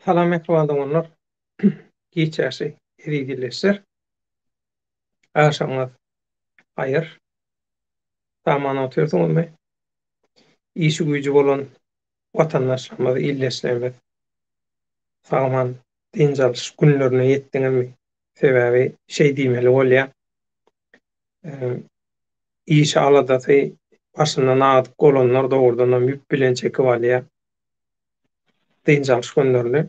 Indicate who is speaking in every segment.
Speaker 1: Salam mähriban doganlar. Giç ýaşy eziz ildeşler. Agşamyňyz haýyr. Saman otyrsyňyzmy? Işi güýji bolan watandaşlarymyz, ildeşlerimiz sag-aman dynç alyş günlerine ýetdiňizmi? Sebäbi şeý diýmeli bolýar. Işi aladasy başyndan agdyk bolanlar dogrudanam ýüp bilen çekip alýar dynç alyş günlerini.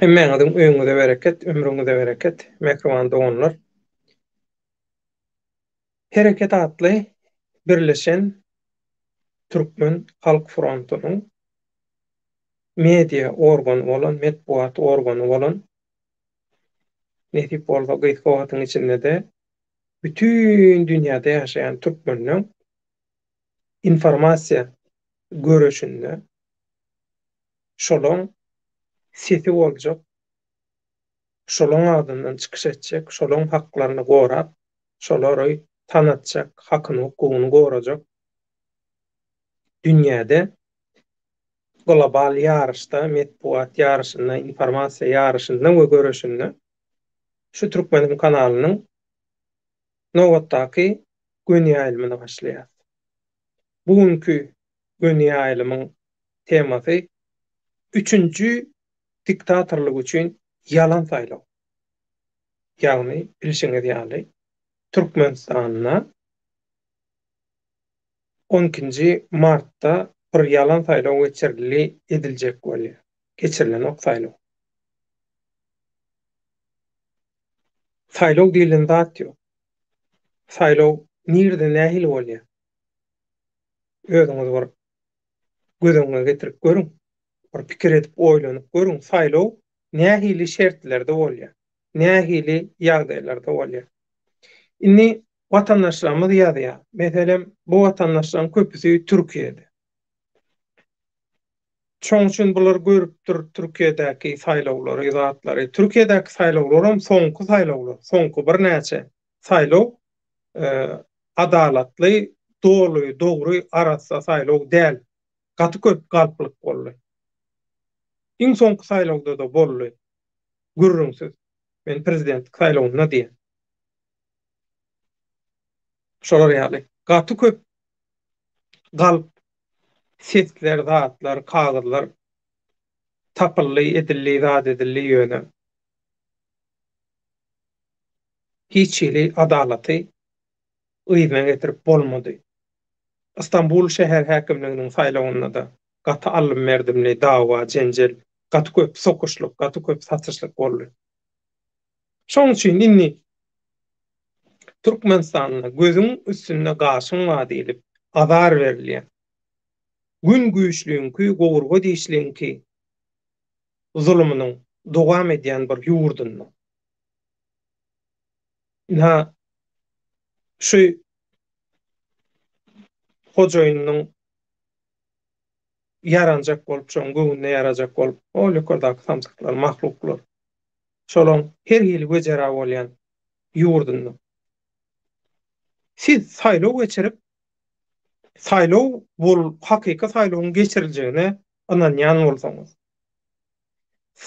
Speaker 1: Hemmäňiziň öýüňize bereket, ömrüňize bereket, mähriban doganlar. Hereket atly birleşen Türkmen Halk frontunyň media organy bolan, metbugat organy bolan, nesip bolsa gysga wagtyň içinde-de bütin dünýäde ýaşaýan türkmenleň informasiýa göreşinde şolaň sesi boljak, şolaň adyndan çykyş etjek, şolaň haklaryny gorap, şolary tanatjak, hakyny-hukugyny gorajak dünýäde global ýaryşda, metbugat ýaryşynda, informasiýa ýaryşynda we göreşinde şu Türkmenim kanalynyň nobatdaky göni ýaýlymyny başlaýarys. Bu günki göni ýaýlymyň temasy üçünji diktatorlyk üçin ýalan saýlaw. Ýagny bilşiňiz ýaly Türkmenistanda on ikinji martda bir ýalan saýlaw geçirildi ediljek bolýar. Geçirilenok saýlaw. Saýlaw diýlen zat ýok. Saýlaw nirde nähili bolýar? Özüňiz bir göz öňüne getirip görüň. Bir pikir edip oýlanyp görüň, saýlaw nähili şertlerde bolýar? Nähili ýagdaýlarda bolýar? Indi watandaşlarymyz ýazýar. Meselem, bu watandaşlaryň köpüsi Türkiýede. Şoň üçin bular görüpdir Türkiýedäki saýlawlary, zatlary. Türkiýedäki saýlawlaram soňky saýlawlar, soňky birnäçe saýlaw adalatly, doly, dogry, arassa saýlaw däl. Gaty köp galplyk boldy. Iň soňky saýlawda-da boldy. Gürrüňsiz. Men prezidentlik saýlawynda diýen. Şolar ýaly. Gaty köp galp sesler, zatlar, kagyzlar tapyldy, edildi, zat edildi ýöne hiç hili adalaty yzyna getirip bolmady. Istanbul şäher häkimliginiň saýlawynda-da gaty aldym-berdimli dawa, jenjel, gaty köp sokuşlyk, gaty köp satyşlyk boldy. Şonuň üçin indi Türkmenistanda gözüň üstünde gaşyň bar diýlip azar berilýän, gün güýçliňki, gowurga dişliňki zulumynyň dowam edýän bir ýurdunda ynha şu hojaýynynyň ýaranjak bolup, şoň göwnüne ýarajak bolup, ol ýokardaky samsyklar, mahluklar, şolaň her hili wejera bolýan ýurdunda siz saýlaw geçirip, saýlaw bol, hakyky saýlawyň geçiriljegine ynanýan bolsaňyz,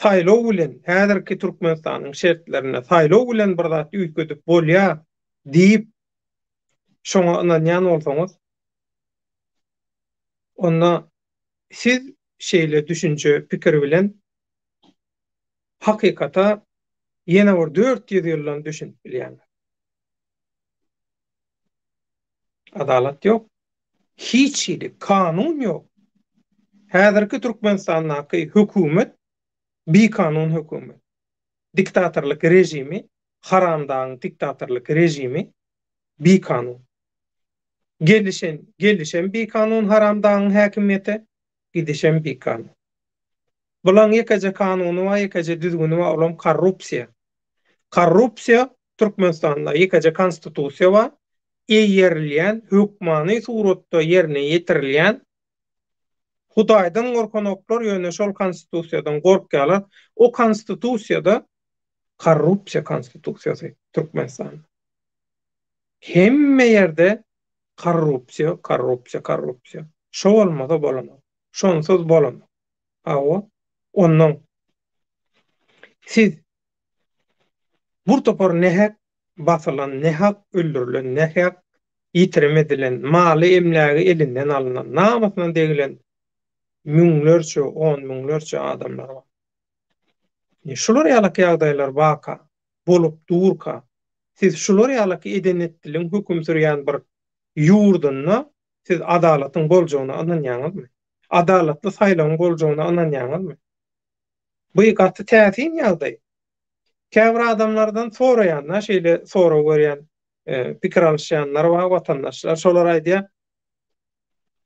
Speaker 1: saýlaw bilen, häzirki Türkmenistanyň şertlerinde saýlaw bilen bir zat üýtgedip bolýar diýip, şoňa ynanýan bolsaňyz, onda siz şeýle düşünje, pikir bilen hakykata ýene bir 400 ýyldan düşünip bilýäňiz. Adalat ýok. Hiç hili kanun ýok. Häzirki Türkmenistandaky hökümet bikanun hökümet. Diktatorlyk režimi, haramdagyň diktatorlyk režimi bikanun. Gelişen, gelişem bikanun haramdagyň häkimiýete, gidişem bikanun. Bulaň ýekeje kanuny bar, ýekeje düzgüni bar, olam korrupsiýa. Korrupsiýa Türkmenistanda ýekeje konstitusiýa bar, eýerilýän, hökmany suratda ýerine ýetirilýän, Hudaýdan gorkanoklar ýöne şol konstitusiýadan gorkýarlar. O konstitusiýada korrupsiýa konstitusiýasy Türkmenistanda. Hemme ýerde korrupsiýa, korrupsiýa, korrupsiýa. Şo bolmasa bolanok. Şonsuz bolanok. Hawa. Onnoň siz bir topar nähak basylan, nähak öldürilen, nähak ýitirim edilen, maly-emlägi elinden alnan, namysyna degilen müňlerçe, on müňlerçe adamlar bar. Şular ýalaky ýagdaýlar barka, bolup durka, siz şular ýalaky eden-etdiligiň höküm sürýän bir ýurdunda siz adalatyň boljagyna ynanýaňyzmy? Adalatly saýlawyň boljagyna ynanýaňyzmy? Bu gaty täsin ýagdaý. Käbir adamlardan soraýan-da, şeýle sorag berýän, pikir alyşýanlar bar, watandaşlar. Şolar aýdýar,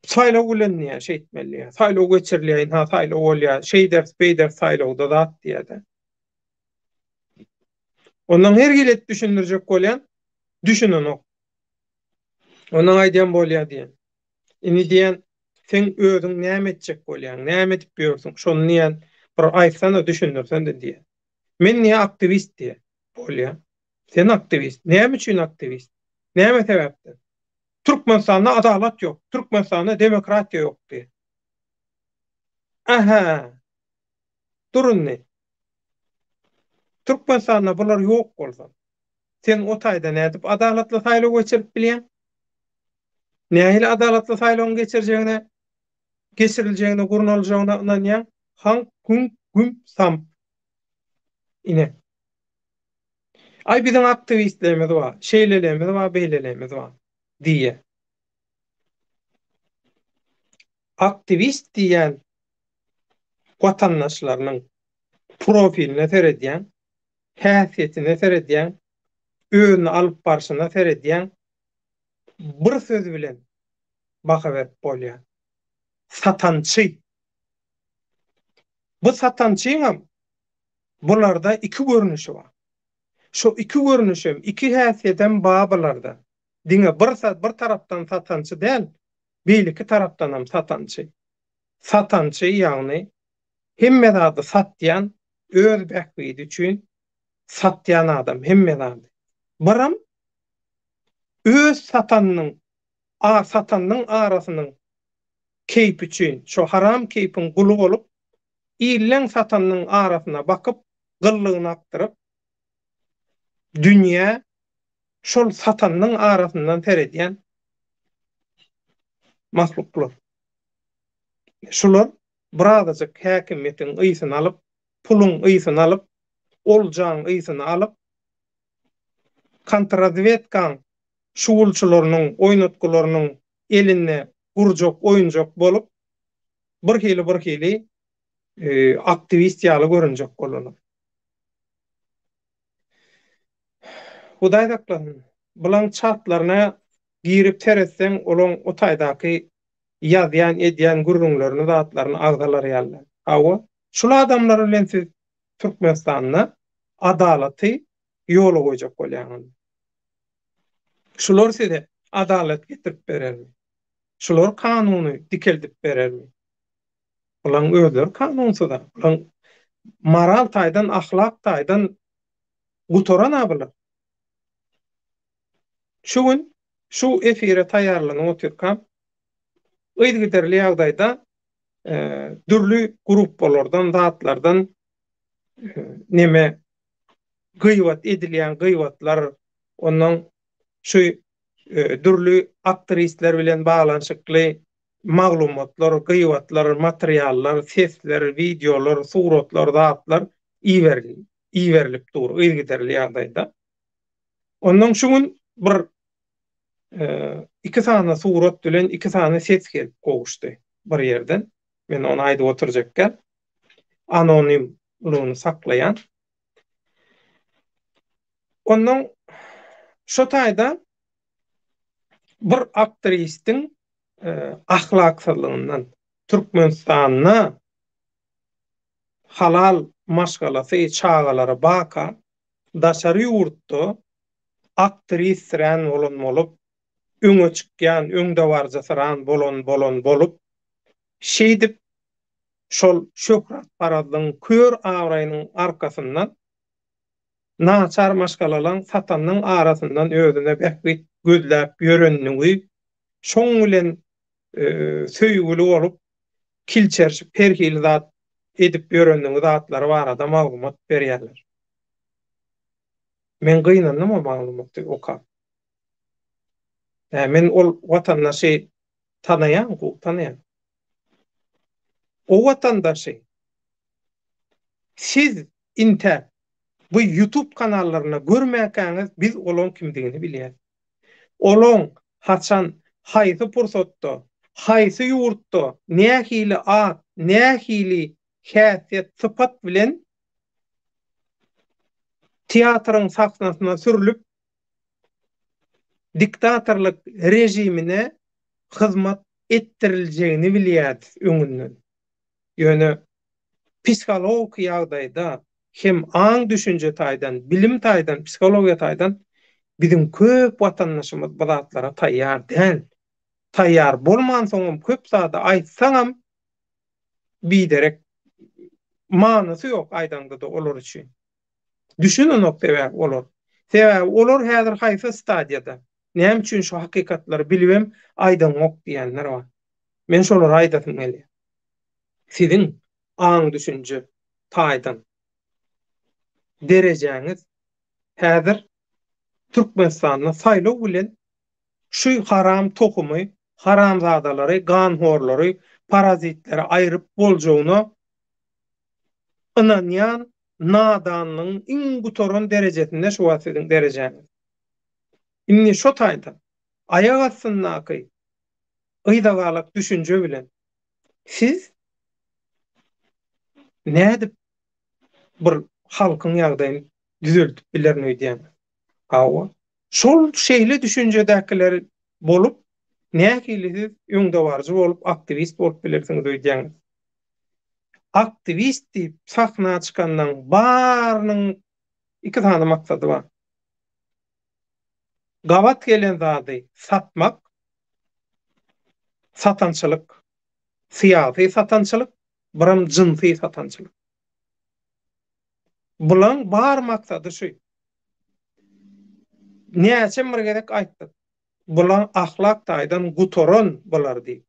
Speaker 1: saýlaw bilen diýýär, şeýtmeli diýýär. Saýlaw geçirilýär, ynha saýlaw bolýar, şeýderis, beýderis saýlawda zat diýýär-de. Ondan her hili edip düşündirjek bolýan, düşünenok. Ondan aýdýan bolýar diýen. Indi diýen, seň özüň näme etjek bolýaň, näme edip ýörsüň, şony diýen bir aýtsana, düşündirsene diýen. Men diýen aktiwist diýen. Bolýar. Sen aktiwist. Näme üçin aktiwist? Näme sebäpden? Türkmenistanda adalat ýok, Türkmenistanda demokratiýa ýok diýen. Aha. Dur indi. Türkmenistanda bular ýok bolsa, sen o taýda nädip adalatly saýlaw geçirip bilýäň? Nähili adalatly saýlawyň geçirjegine, geçiriljegine, gurnaljagyna ynanýaň? Haňk, hüňk, gümp, samp. Ine. Aý biziň aktiwistlerimiz bar, şeýlelerimiz bar, beýlelerimiz bar diýýär. Aktiwist diýýän watandaşlarynyň profiline seredýäň, häsiýetine seredýäň, özüni alyp barşyna seredýäň, bir söz bilen baha berip bolýar. Satançy. Bu satançyňam bularda iki görnüşi bar. Şo iki görnüşem, iki häsiýetem bar bularda. Diňe bir bir tarapdan satançy däl, beýleki tarapdanam satançy. Satançy, ýagny hemme zady satýan, öz bähbidi üçin satýan adam hemme zady. Biram öz satanynyň, a satanynyň arasynyň keýpi üçin, şo haram keýpiň guly bolup, illeň satanynyň arasyna bakyp, gyllygyny akdyryp, dünýä şol satanynyň arasyndan seredýän mahluklar. Şular birazajyk häkimiýetiň ysyny alyp, puluň ysyny alyp, oljaň ysyny alyp, kontrrazwedkaň şugulçylarynyň oýnatgylarynyň elinde gurjak oýunjak bolup, birhili birhili aktiwist ýaly görünjek bolarlar. Hudaý saklasyn. Bulaň çatlaryna girip seretseň olaň o taýdaky ýazýan edýän gürrüňlerini zatlaryny agzalar ýaly. Hawa, şul adamlar bilen siz Türkmenistanda adalaty ýola goýjak bolýaňyz. Şular size adalat getirip berermi? Şular kanuny dikeldip berermi? Bulaň özleri kanunsyz-a. Bulaň moral taýdan, ahlak taýdan gutaran-a bular. Şu gün şu efire taýýarlanyp otyrkam, yzygiderli ýagdaýda dürli gruppalardan, zatlardan neme gyýbat edilýän gyýbatlar, ondan şu dürli aktristler bilen baglanyşykly maglumatlar, gyýbatlar, materiallar, sesler, wideolar, suratlar, zatlar iberilip dur yzygiderli ýagdaýda. Ondan şu gün bir iki sany surat bilen iki sany ses gelip gowuşdy bir ýerden. Men ony aýdyp oturjakka anonimligini saklaýan. Ondan şo taýda bir aktristiň ahlaksyzlygyndan Türkmenistanda halal maşgalasy, çagalary baka daşary ýurtda aktrissirän bolan bolup, öňe çykýan, öňdebaryjysyran bolan bolan bolup, şeýdip şol şöhratparazlygyň kör abraýynyň arkasyndan naçar maşgalalaň satanynyň arasyndan özüne bähbit gözläp ýörenligi, şoň bilen söýgüli bolup, kilçerişip her hili zat. edip ýörenligi zatlary barada maglumat berýärler. Men gynandym o maglumaty okap. Hä, men ol watandaşy tanaýan, gowy tanaýan. O watandaşy siz intäk bu YouTube kanallarynda görmäkäňiz biz olaň kimdigini bilýäs. Olaň haçan, haýsy pursatda, haýsy ýurtda, nähili at, nähili häsiýet, sypat bilen teatryň sahnasyna sürlüp, diktatorlyk režimine hyzmat etdiriljegini bilýäris öňünden. Ýöne psihologiki ýagdaýda hem aň-düşünje taýdan, bilim taýdan, psihologiýa taýdan biziň köp watandaşymyz bu zatlara taýýar däl. Taýýar bolmansoňam köp zady aýtsaňam biderek manysy ýok aýdaňda-da olar üçin. Düşünenok sebäbi olar. Sebäbi olar häzir haýsy stadiýada? Näme üçin şu hakykatlary bilibem aýdaňok diýenler bar. Men şolara aýdasym gelýär. Siziň aň-düşünje taýdan derejäňiz häzir Türkmenistanda saýlaw bilen şu haram tohumy, haramzadalary, ganhorlary, parazitleri aýryp boljagyna ynanýan nadanlygyň iň gutaran derejesinde şu wagt siziň derejäňiz. Indi şo taýdan aýak astyndaky yzagalak düşünje bilen siz nädip bir halkyň ýagdaýyny düzeldip bilerin öýdýäňiz? Hawa, şol şeýle düşünjedäkiler bolup, nähili siz öňdebaryjy bolup, aktiwist bolup bilersiňiz öýdýäňiz? Aktiwist diýip sahna çykanlaň barynyň iki sany maksady bar. Gabat gelen zady satmak, satançylyk, syýasy satançylyk, biram jynsy satançylyk. Bulaň bar maksady şu. Näçe bir gezek aýtdyk. Bular ahlak taýdan gutaran bular diýip.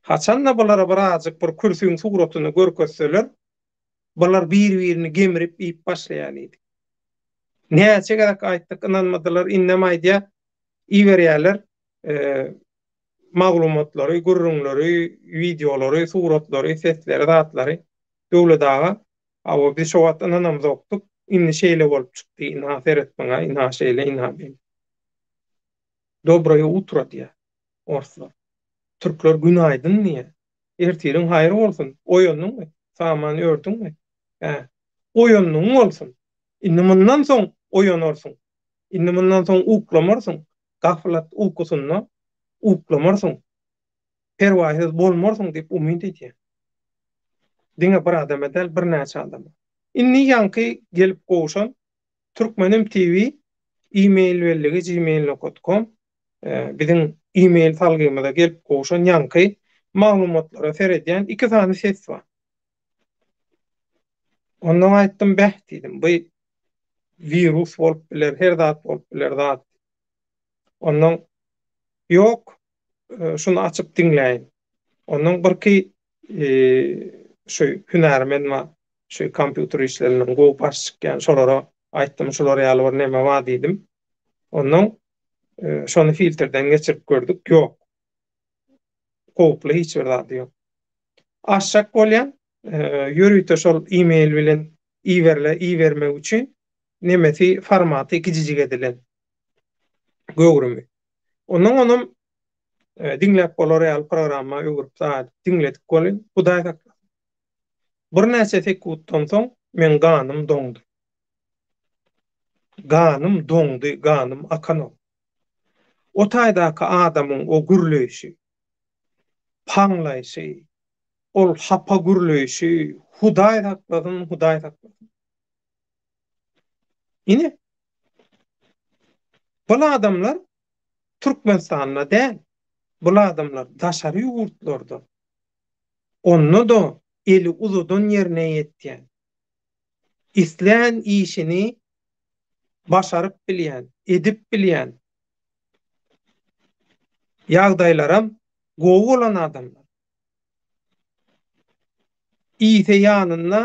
Speaker 1: Haçanda bulara birazjyk bir kürsüň suratyny görkezseler, bular bir-birini gemrip iýip başlaýar diýdik. Näçe gezek aýtdyk, ynanmadylar, indem aýdýar, iberýärler maglumatlary, gürrüňleri, wideolary, suratlary, sesleri, zatlary. Döwlet aga, hawa biz şo wagt ynanamzokdyk, indi şeýle bolup çykdy, ynha seret muňa, ynha şeýle, ynha beýle. Dobroýe utro diýýär orslar. Türkler günaýdyn diýýär. Ertiriň haýry bolsun, oýandyňmy, saman ördüňmi? Hä, oýandyň bolsun. Indi mundan soň oýanarsyň. Indi mundan soň uklamarsyň. Gaflat ukusynda uklamarsyň. Perwaýsyz bolmarsyň diýip umyt edýän. Diňe bir adama däl, birnäçe adama. Indi ýaňky gelip gowşan Türkmenim TV e-mail belligi gmail nokat kom biziň e-mail salgymyza gelip gowşan ýaňky maglumatlara seredýän iki sany ses bar. Ondan aýtdym beh diýdim. Bu wirus bolup biler, her zat bolup biler zat. Ondan ýok, şuny açyp diňläýin. Ondan birki şu hünärmen bar, şu kompýuter işlerinden gowy baş çykýan şolara aýtdym, şular ýaly bir neme bar diýdim. Ondan şony filtrden geçirip gördük, ýok. Howply hiç bir zady ýok. Açjak bolýan, ýörite şol e-mail bilen iberile ibermek üçin nemesi formaty kiçijik edilen göwrümi. Ondan onam diňläp bolar ýaly programma öwrüp zat diňledik welin, Hudaý saklasyn. Birnäçe sekuntdan soň meň ganym doňdy. Ganym doňdy, ganym akanok. O taýdaky adamyň o gürleýşi, paňlaýşy, ol hapa gürleýşi, Hudaý saklasyn, Hudaý saklasyn. Ine, bul adamlar Türkmenistanda däl, bul adamlar daşary ýurtlarda, onda-da eli uzadan ýerine ýetýän, islän işini başaryp bilýän, edip bilýän, ýagdaýlaram gowy bolan adamlar. Iýse ýanynda,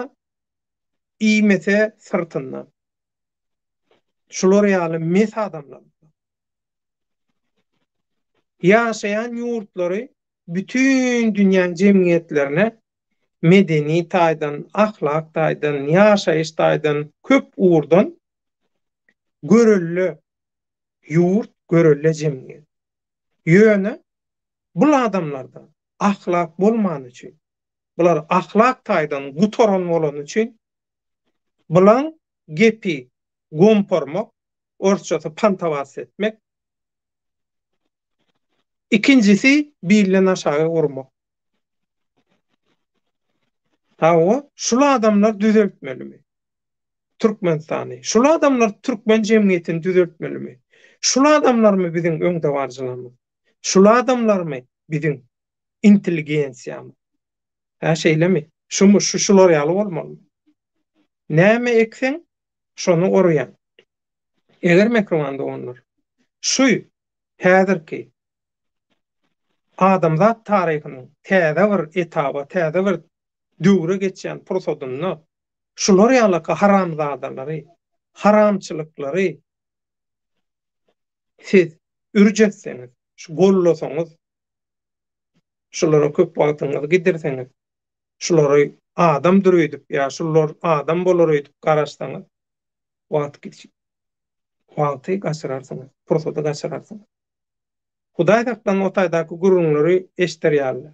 Speaker 1: iýmese syrtynda. Şular ýaly mes adamlar. Ýaşaýan ýurtlary bütin dünýäň jemgyýetlerine medeni taýdan, ahlak taýdan, ýaşaýyş taýdan köp ugurdan görelde ýurt, görelde jemgyýet. Ýöne bul adamlarda ahlak bolmany üçin, bular ahlak taýdan gutaran bolany üçin bulaň gepi gomparmak, orsçasy pantowatsiýa etmek, ikinjisi bilden aşagy urmak. Hawa, şul adamlar düzeltmelimi? Türkmenistany. Şul adamlar türkmen jemgyýetini düzeltmelimi? Şul adamlarmy biziň öňdebaryjylarymyz? Şul adamlarmy biziň intelligensiýamyz? Hä, şeýlemi? Şumy, şu şular ýaly bolmalymy? Näme ekseň, şony orýaň. Eger mähriban doganlar, şu häzirki adamzat taryhynyň täze bir etaba, täze bir döwre geçýän pursadynda şular ýalyky haramzadalary, haramçylyklary siz ürç etseňiz, şu gollasaňyz, şulara köp wagtyňyzy gidirseňiz, şulary adamdyr öýdüp ýa şular adam bolar öýdüp garaşsaňyz, wagt wagty gaçyrarsyňyz, pursady gaçyrarsyňyz. Hudaý saklan o taýdaky gürrüňleri eşder ýaly.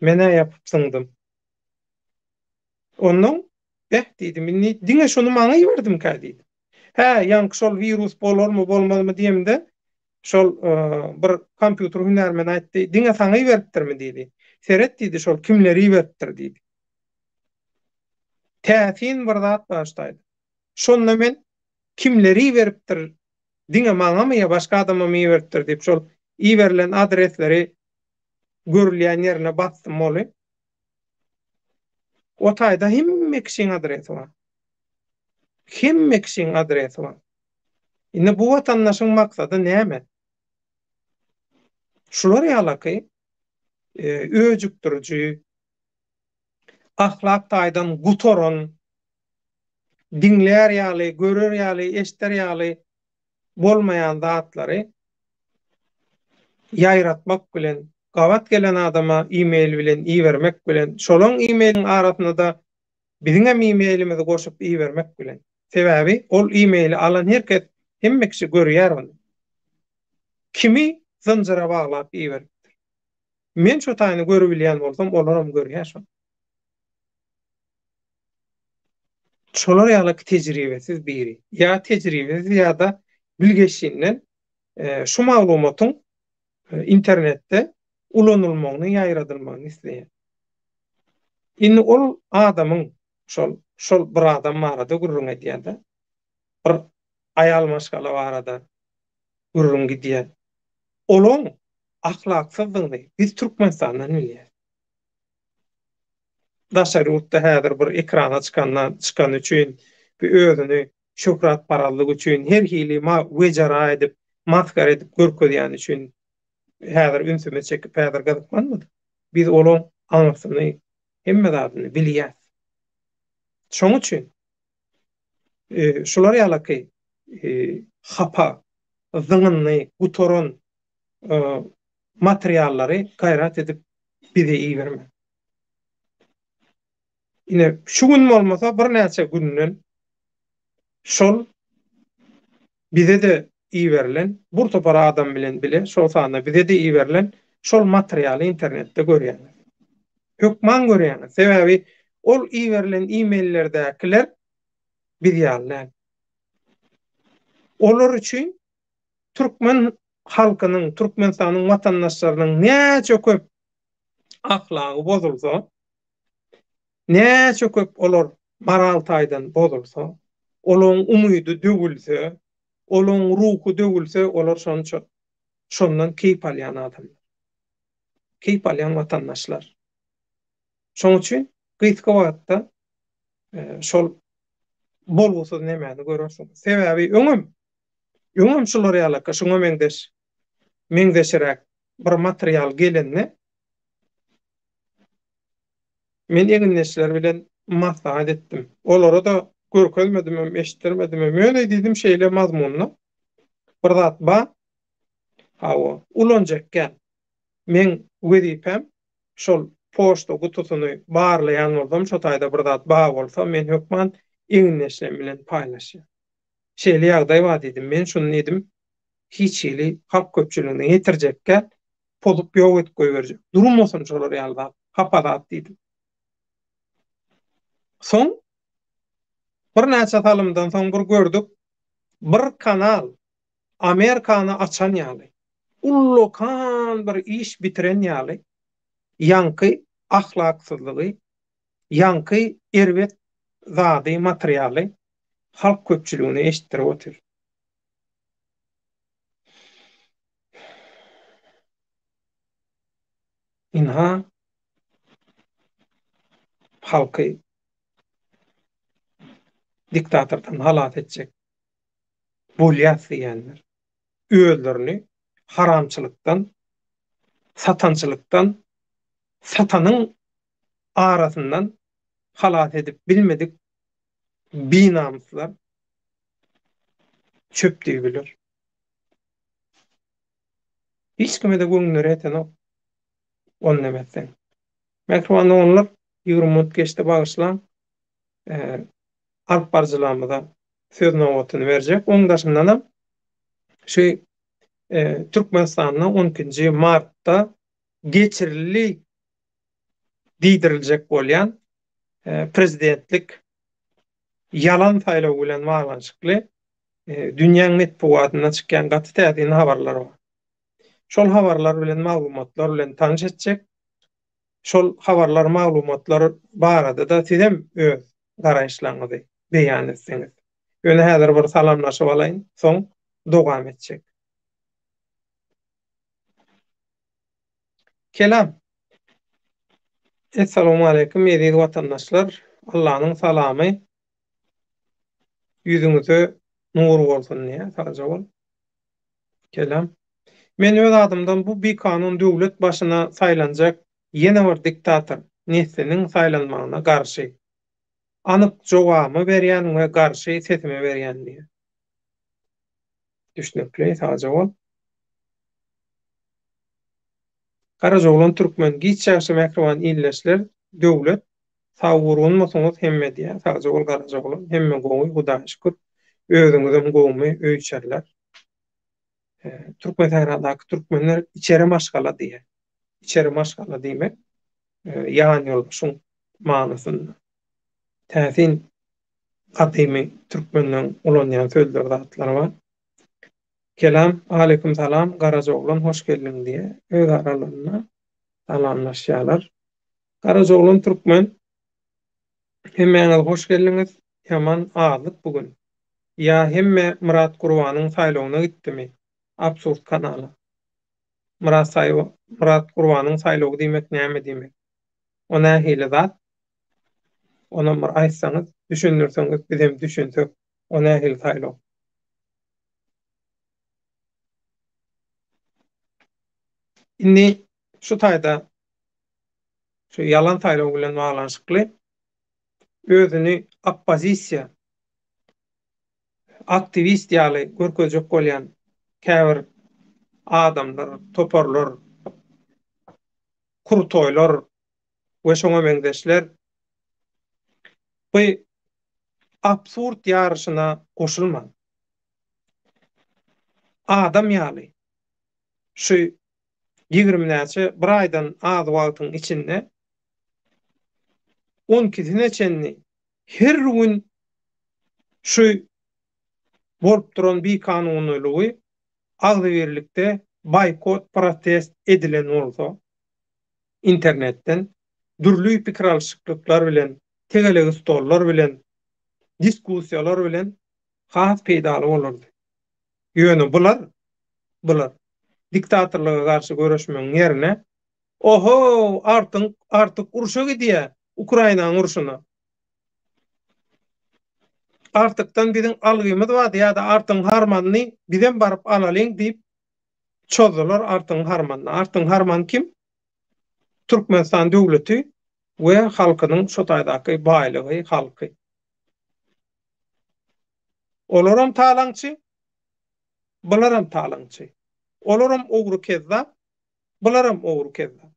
Speaker 1: Men-ä ýapyp zyňdym. Onnoň, Beh, diýdim, indi diňe şuny maňa iberdimkä diýdim. Hä, ýaňky şol wirus bolarmy, bolmazmy diýemde, şol bir kompýuter hünärmeni aýtdy, diňe saňa iberipdirmi diýdi. Seret diýdi, şol kimleri iberipdir diýdi. Täsin bir zat bar şu taýda. Şonda men kimleri iberipdir, diňe maňamy ýa başga adamamy iberipdir diýip, şol iberilen adresleri görülýän ýerine basdym ony. O taýda hemme kişiň adresi bar. Hemme kişiň adresi bar. Indi bu watandaşyň maksady näme? Şular ýalaky e, öjükdiriji, ahlak taýdan gutaran, diňlär ýaly, görer ýaly, eşder ýaly bolmaýan zatlary ýaýratmak bilen, gabat gelen adama e-mail bilen ibermek bilen, şolaň e-mailiň arasynda-da biziňem e-mailimizi goşup ibermek bilen. Sebäbi ol e-maili alan her kes, hemme kişi görýär ony. Kimi zynjyra baglap iberipdir. Men şo taýyny görübilýän bolsam, olaram görýär şony. Şolar ýaly tejribesiz biri, ýa tejribesiz ýa-da bilgeşlinden şu maglumatyň internetde ulanylmagyny, ýaýradylmagyny isleýär. Indi ol adamyň şol şol bir adam barada gürrüň edýär-de, bir aýal maşgala barada gürrüň gidýär. Olaň ahlaksyzdygyny biz Türkmenistandan bilýäris. Daşary ýurtda häzir bir ekrana çykandan çykany üçin, bir özüni şöhratparazlyk üçin her hili wejera edip, masgara edip görkezýäni üçin häzir ünsümizi çekip häzir gyzyklanmadyk. Biz olaň aňyrsyny, hemme zadyny bilýäs. Şoň üçin şular ýalaky hapa, zyňyndy, gutaran materiallary gaýrat edip bize iberme. Ine, şu gün bolmasa birnäçe günden şol bize-de iberilen, bir topar adam bilen bile, şol sanda bize-de iberilen şol materialy internetde görýäňiz. Hökman görýäňiz. Sebäbi ol iberilen e-maillerdäkiler biz ýaly däl. Olar üçin türkmen halkynyň, Türkmenistanyň watandaşlarynyň näçe köp ahlagy bozulsa, näçe köp olar moral taýdan bozulsa, olaryň umydy döwülse, olaryň ruhy döwülse, olar şonça şondan keýp alýan adamlar. Keýp alýan watandaşlar. Şonuň üçin gysga wagtda şol bolgusyz nemäni görersiňiz. Sebäbi öňem öňem şular ýalaka şuňa meňzeş meňzeşiräk bir material gelende. Men egindeşler bilen maslahat etdim. Olara-da görkezmedimem, eşitdirmedimem. Ýöne diýdim şeýle mazmunda bir zat bar. Hawa, ulanjakgä. Meň wezipäm şol poçta gutusyny barlaýan bolsam, şo taýda bir zat bar bolsa, men hökman egindeşlerim bilen paýlaşýan. Şeýle ýagdaý bar diýdim. Men şuny diýdim, hiç hili halk köpçüligine ýetirjekgä, pozup ýok edip goýberjek. Durmasyn şolar ýaly zat, hapa zat diýdim. Soň birnäçe salymdan soň bir gördük, bir kanal Amerikany açan ýaly, ullakan bir iş bitiren ýaly ýaňky ahlaksyzlygy, ýaňky erbet zady, materialy halk köpçüligine eşitdirip otyr. Ynha, halky diktatordan halas etjek bolýas diýýänler. Özlerini haramçylykdan, satançylykdan, satanyň arasyndan halas edip bilmedik binamyslar, çöp düýbüler. Hiç kime-de göwünleri ýetenok. Ony näme etseň. Mähriban doganlar, 20 minut geçdi bagyşlaň. Alyp baryjylarymyza söz nobatyny berjek. Oň daşyndanam şu Türkmenistanda 12-nji martda geçirildi diýdiriljek bolýan prezidentlik ýalan saýlaw bilen baglanyşykly dünýäň metbugatynda çykýan gaty täsin habarlar bar. Şol habarlar bilen maglumatlar bilen tanyş etjek. Şol habarlar maglumatlar barada-da sizem öz garaýyşlaryňyzy beýan etseňiz. Ýöne häzir bir salamlaşyp alaýyn, soň dowam etjek. Kelam. Essalawmaleýkum eziz watandaşlar. Allanyň salamy ýüzüňize nur bolsun diýýär. Sagja bol. Kelam. Men öz adymdan bu bikanun döwlet başyna saýlanjak ýene bir diktator nesliniň saýlanmagyna garşy. Anyk jogabmy berýän we garşy sesimi berýän diýýär. Düşnükli, sagja bol. Garajaoglan Türkmen giç ýagşy mähriban ildeşler Döwlet sag gurgunmysyňyz hemme diýýär sagja bol Garajaoglan hemme gowy Hudaýa şükür özüňizem gowumy öý içeriler Türkmen sähradaky türkmenler içeri maşgala diýýär içeri maşgala diýmek ýan ýoldaşyň manysynda täsin gadymy türkmenleň ulanýan sözleri zatlary bar. Kelam Aleýkum salam Garajaoglan hoş geldiň diýe öz aralarynda salamlaşýarlar. Garajaoglan Türkmen hemmäňiz hoş geldiňiz ýaman azlyk bu gün. Ýa hemme Myrat Gurbanyň saýlawyna gitdimi? Absurd kanala. Myrat saý Myrat Gurbanyň saýlawy diýmek näme diýmek? O nähili zat? Onam bir aýtsaňyz, düşündirseňiz bizem düşünsek o nähili saýlaw? Indi şu taýda şu ýalan saýlaw bilen baglanyşykly özüni oppozisiýa aktiwist ýaly görkezjek bolýan käbir adamlar, toparlar, krutoýlar we şoňa meňzeşler bu absurd ýaryşyna goşulman, adam ýaly şu 20 näçe bir aýdan az wagtyň içinde on ikisine çenli her gün şu bolup duran bikanunylygy agzybirlikde boýkot protest edilen bolsa internetden dürli pikir alyşyklyklar bilen tegelek stollar bilen diskussiýalar bilen has peýdaly bolardy. Ýöne bular, bular diktatorlyga garşy göreşmegiň ýerine, Oho, artyň, artyk urşa gidýä, Ukrainanyň urşuna. Artykdan biziň algymyz bardy ýa-da artyň harmanyny bizem baryp alalyň diýip çozdular artyň harmanyna. Artyň harmany kim? Türkmenistan döwleti. We halkynyň şo taýdaky baýlygy, halky. Olaram talaňçy, bularam talaňçy. Olaram ogry kezzap, bularam ogry kezzap.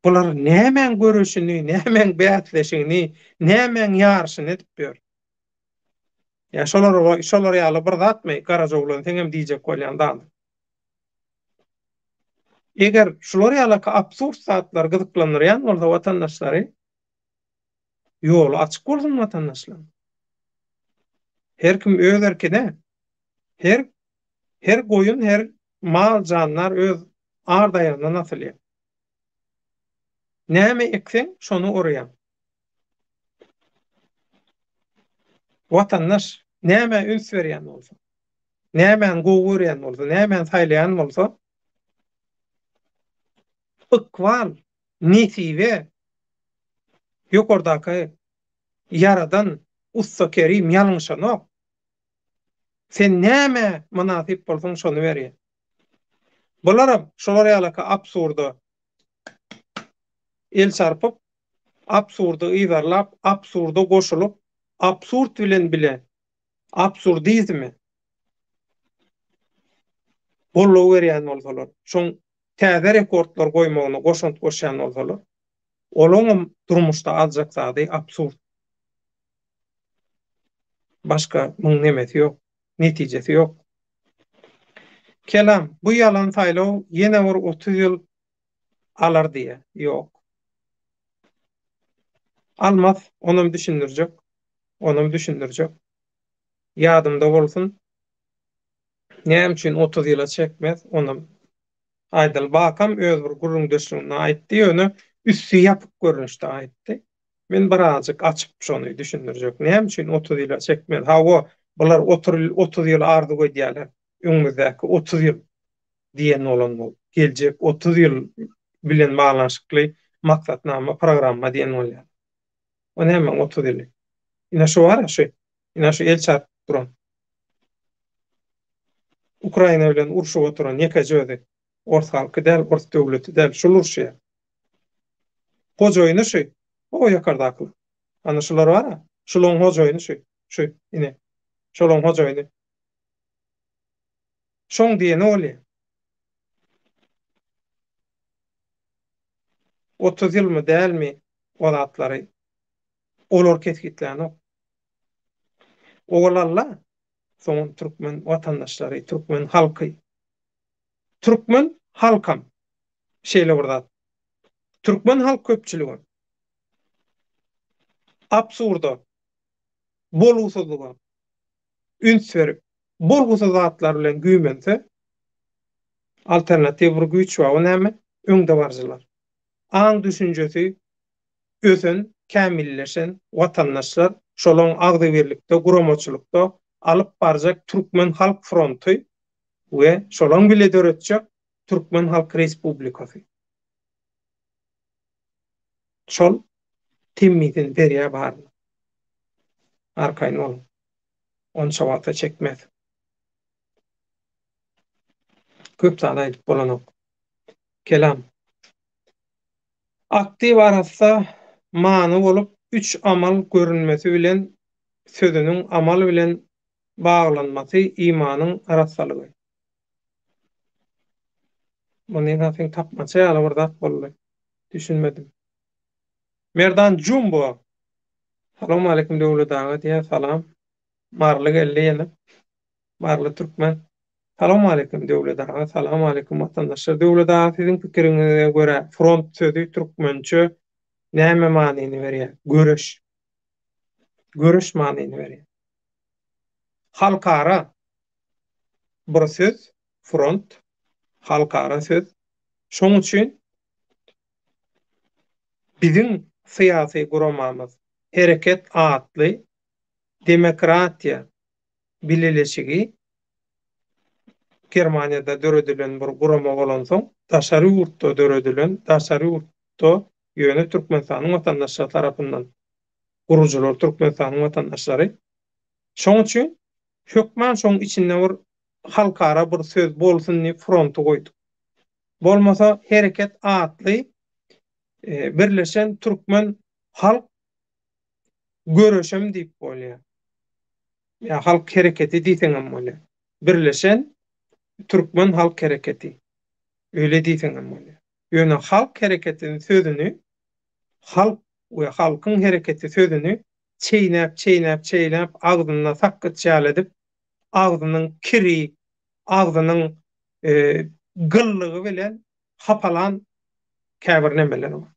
Speaker 1: Bular nämäň göreşini, nämäň bäsleşigini, nämäň ýaryşyny edip ýör? Ýa şolar şolar ýaly bir zatmy Garajaoglan seňem diýjek bolýan zadyň? Eger şular ýalaky absurd zatlar gyzyklandyrýan bolsa watandaşlary, ýoly açyk bolsun watandaşlaryň. Her kim öz erkine, her her goýun, her mal jandar öz ard aýagyndan asylýar. Näme ekseň, şony orýaň. Watandaş nämä üns berýän bolsa, nämäni gowy görýän bolsa, nämäni saýlaýan bolsa, ykbal, nesibe ýokardaky Ýaradan Ussa Kerim ýalňyşanok. Sen nämä mynasyp bolsaň şony berýär. Bularam şolar ýalyky absurda el çarpyp, absurdy yzarlap, absurda goşulyp, absurd bilen bile absurdizme goldaw berýän bolsalar, şoň täze rekordlar goýmagyna goşant goşýan bolsalar, olaňam durmuşda aljak zady absurd. Başga muň nemesi ýok, netijesi ýok. Kelam, bu ýalan saýlaw ýene bir 30 ýyl alar diýýär. Ýok. Almaz, onam düşündirjek. Onam düşündirjek. Ýadymda bolsun. Näme üçin 30 ýyla çekmez, onam aýdaly. Bakam öz bir gürrüňdeşliginde aýtdy, ýöne üsti ýapyk görnüşde aýtdy. Men birazjyk açyp şony düşündirjek. Näme üçin 30 ýyla çekmez? Hawa, bular 30 ýyl arzuw edýärler. Öňümizdäki 30 ýyl diýen bolan bolup, geljek 30 ýyl bilen baglanyşykly maksatnama, programma diýen bolýar. O näme 30 ýyly? Ine şu bar-a şu. Ine şu el çarpyp duran. Ukraina bilen urşup oturan ýekeje özi. Ors halky däl, ors döwleti däl, şul urşýar. Hojaýyny şu. O ýokardakylar. Ana şular bar-a, şulaň hojaýyny şu. Şu, ine. Şolaň hojaýyny. Şoň diýeni bolýar. 30 ýylmy dälmi o zatlary olar kesgitlänok. Owal-alla soňam türkmen watandaşlary, türkmen halky. Türkmen halkam şeýle bir zat. Türkmen halk köpçüligem absurda, bolgusyzlyga üns berip, bolgusyz zatlar bilen güýmense, alternatiw bir güýç bar, o näme? Öňdebaryjylar. Aň-düşünjesi ösen, kämilleşen watandaşlar, şolaň agzybirlikde, guramaçylykda alyp barjak Türkmen halk fronty we şolaň bile döretjek Türkmen halk respublikasy. Şol temmisini berýär baryna. Arkaýyn boluň. Onça wagta çekmez. Köp zat aýdyp bolanok. Kelam. Aktiw arassa many bolup üç amal görünmesi bilen sözüniň amal bilen baglanmasy imanyň arassalygy. Muny zaten tapmaça ýaly bir zat boldy. Düşünmedim. Merdan Jumbo. Salowmaleýkim Döwlet aga diýýär. Salam. Maryly geldi ýene. Maryly türkmen. Salowmaleýkim Döwlet aga. Salowmaleýkim watandaşlar. Döwlet aga siziň pikiriňize görä front sözi türkmençe näme manyny berýär? Göreş. Göreş manyny berýär. Halkara bir söz front halkara söz. Şoň üçin biziň syýasy guramamyz Hereket atly demokratiýa bileleşigi Germaniýada döredilen bir gurama bolansoň, daşary ýurtda döredilen, daşary ýurtda ýöne Türkmenistanyň watandaşlary tarapyndan gurujylar Türkmenistanyň watandaşlary. Şoň üçin hökman şoň içinde bir halkara bir söz bolsun diýip fronty goýduk. Bolmasa Hereket atly. Birleşen türkmen halk göreşem diýip bolýar. Ýa halk hereketi diýseňem bolýar. Birleşen türkmen halk hereketi. Öýle diýseňem bolýar. Ýöne halk hereketiniň sözüni halk we halkyň hereketi sözüni çeýnäp, çeýnäp, çeýnäp agzynda sakgyç ýaly edip agzynyň kiri, agzynyň gyllygy bilen hapalan käbir nemeler bar.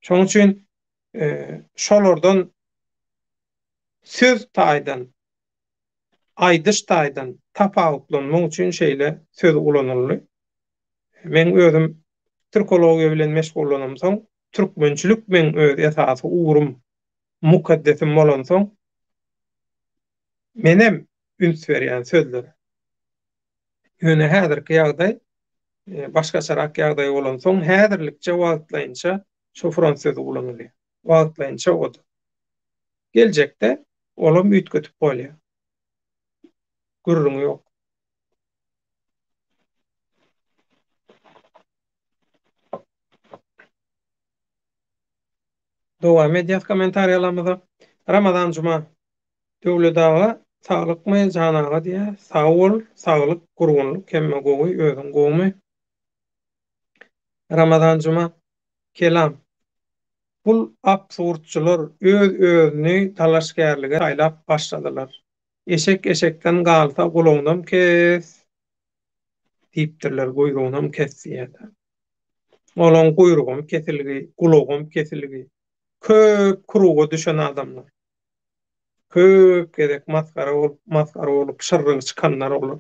Speaker 1: Şonuň üçin şolardan söz taýdan, aýdyş taýdan tapawutlanmak üçin şeýle söz ulanyldy. Meň özüm türkologiýa bilen meşgullanamsoň, türkmençilik meň öz esasy ugrum, mukaddesim bolansoň, menem üns berýän sözlere. Ýöne häzirki ýagdaý başgaçarak ýagdaý bolansoň, häzirlikçe wagtlaýynça şu front sözi ulanylýar. Wagtlaýynça o-da. Geljekde olam üýtgedip bolýar. Gürrüňi ýok. Dowam edýäs kommentariýalarymyza. Ramazan Juma Döwlet aga saglykmy jan aga diýýär. Sag bol, saglyk, gurgunlyk hemme gowy, özüň gowumy? Ramazan Juma Kelam Bul absurdçylar öz özüni dalaşgärlige saýlap başladylar. Eşek eşekden galsa gulagynam kes diýipdirler, guýrugynam kes diýýärler. Olaň guýrugam kesilgi, gulagam kesilgi. Köp kruga düşen adamlar. Köp gezek masgara bolup, masgara bolup şyrrygy çykanlar olar.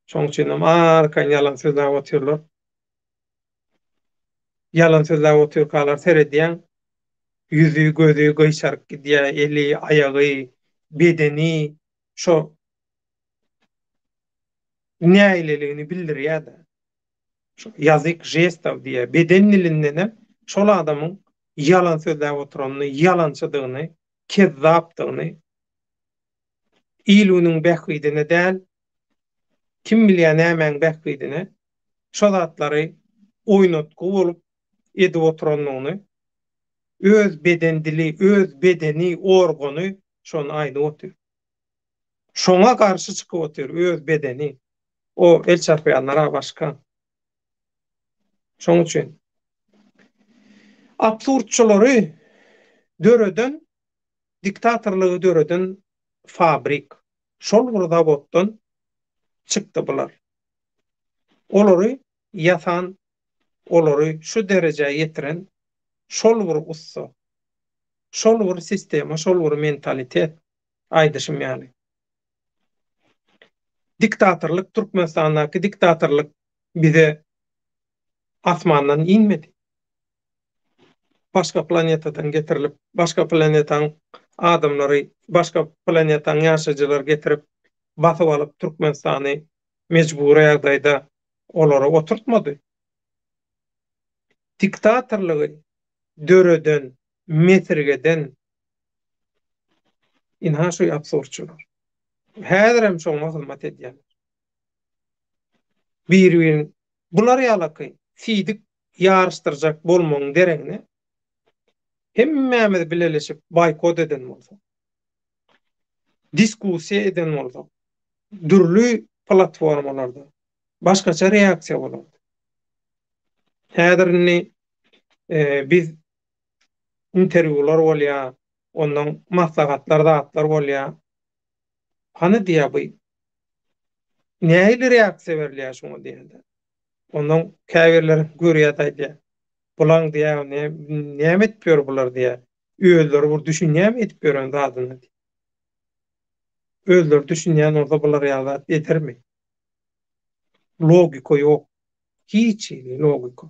Speaker 1: Şoň üçinem arkaýyn ýalan sözläp otyrlar. Ýalan sözläp otyrkalar seredýäň, ýüzi, gözi gyşaryp gidýär, eli, aýagy, bedeni şo nägileligini bildirýär-de. Şo ýazyk žestow diýýär. Beden dilindenem şol adamyň ýalan sözläp oturanyny, ýalançydygyny, kezzapdygyny, il-günüň bähbidine däl, kim bilýär nämäň bähbidine şo zatlary oýnatgy bolup edip oturandygyny öz beden dili, öz bedeni, organy şony aýdyp otyr. Şoňa garşy çykyp otyr öz bedeni. O el çarpýanlar-a başga. Şoň üçin absurdçylary döreden, diktatorlygy döreden fabrik. Şol bir zawoddan çykdy bular. Olary ýasan, olary şu derejä ýetiren şol bir ussa. Şol bir sistema, şol bir mentalitet aýdyşym ýaly. Diktatorlyk Türkmenistandaky diktatorlyk bize asmandan inmedi. Başga planetadan getirilip, başga planetaň adamlary, başga planetaň ýaşaýjylary getirip, basyp alyp Türkmenistany mejbury ýagdaýda olara oturtmady. Diktatorlygy döreden, mesirgeden Ynha şu absurdçylar. Häzirem şoňa hyzmat edýärler. Biri-birini bular ýalaky siýdik ýaryşdyrjak bolmagyň deregine hemmämiz bileleşip boýkot eden bolsak, diskussiýa eden bolsak, dürli platformalarda başgaça reaksiýa bolardy. Häzir indi biz interwýular bolýar, ondan maslahatlar zatlar bolýar. Hany diýýär bu nähili reaksiýa berilýär şuňa diýende. Ondan käbirleri görýär aýdýar. Bulaň diýýär, näme edip ýör bular diýýär. Özleri bir düşünýärmi edip ýören zadyna diýýär. Özleri düşünýän bolsa bular ýaly zat edermi? Logika ýok. Hiç hili logika.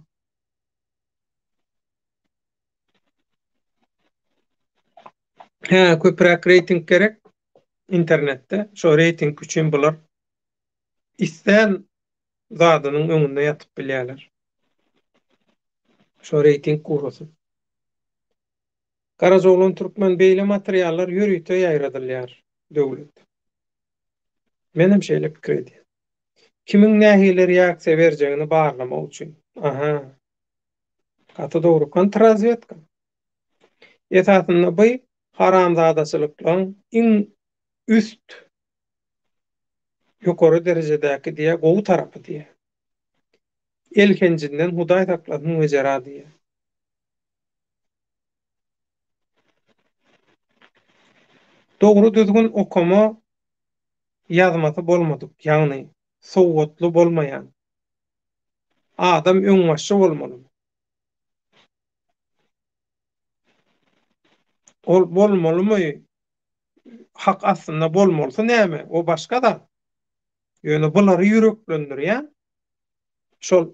Speaker 1: Hä, köpräk reýting gerek internetde. Şo reýting üçin bular islän zadynyň öňünde ýatyp bilýärler. Şo reýting gurasyn. Garajaoglan Türkmen beýle materiallar ýörite ýaýradylýar Döwlet. Menem şeýle pikir edýän. Kimiň nähili reaksiýa berjegini barlamak üçin. Aha. Gaty dogry. Kontrrazwedka. Esasynda bu haramzadaçylyklaň iň üst ýokary derejedäki diýýär, gowy tarapy diýýär. Elhenjinden Hudaý saklasyn wejera diýýär. Dogry düzgün okama ýazmasy bolmadyk, ýagny sowatly bolmaýan adam öňbaşçy bolmalymy? Ol bolmalymy? Hak aslynda bolmalysy näme? O başga zat. Ýöne bulary ýüreklendirýän şol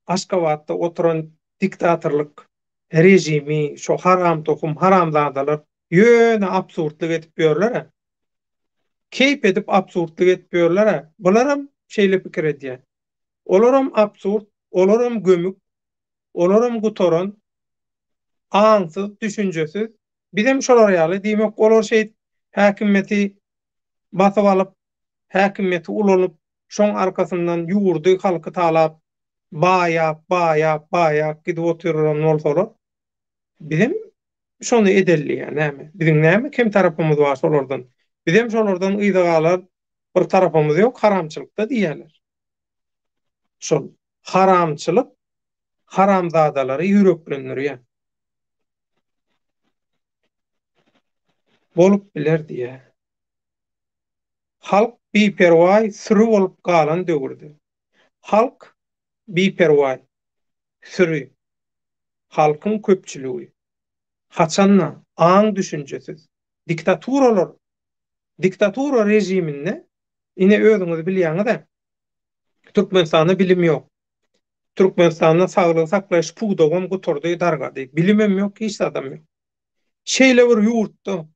Speaker 1: Aşgabatda oturan diktatorlyk režimi, şo haram tohum haramzadalar ýöne absurdlyk edip ýörler-ä. Keýp edip absurdlyk edip ýörler-ä. Bularam şeýle pikir edýär. Olaram absurd, olaram gömük, olaram gutaran, aňsyz, düşünjesiz. Bizem şolar ýaly, diýmek, olar şeýdip häkimiýeti basyp alyp, häkimiýeti ulanyp, şoň arkasyndan ýurdy, halky talap, baýap, baýap, baýap gidip oturan bolsalar, bizem şony edeli ýa näme? Biziň näme kem tarapymyz bar şolardan? Bizem şolardan yza galar bir tarapymyz ýok haramçylykda diýýärler. Şol haramçylyk haramzadalary ýüreklendirýär. Bolup biler diýýär. Halk biperwaý süri bolup galan döwürde. Halk biperwaý süri. Halkyň köpçüligi. Haçanda aň-düşünjesiz diktaturalar diktatura režiminde ine özüňiz bilýäňiz-ä Türkmenistanda bilim ýok. Türkmenistanda saglygy saklaýyş pudagam gutardy, dargady. Bilimem ýok, hiç zadam ýok. Şeýle bir ýurtda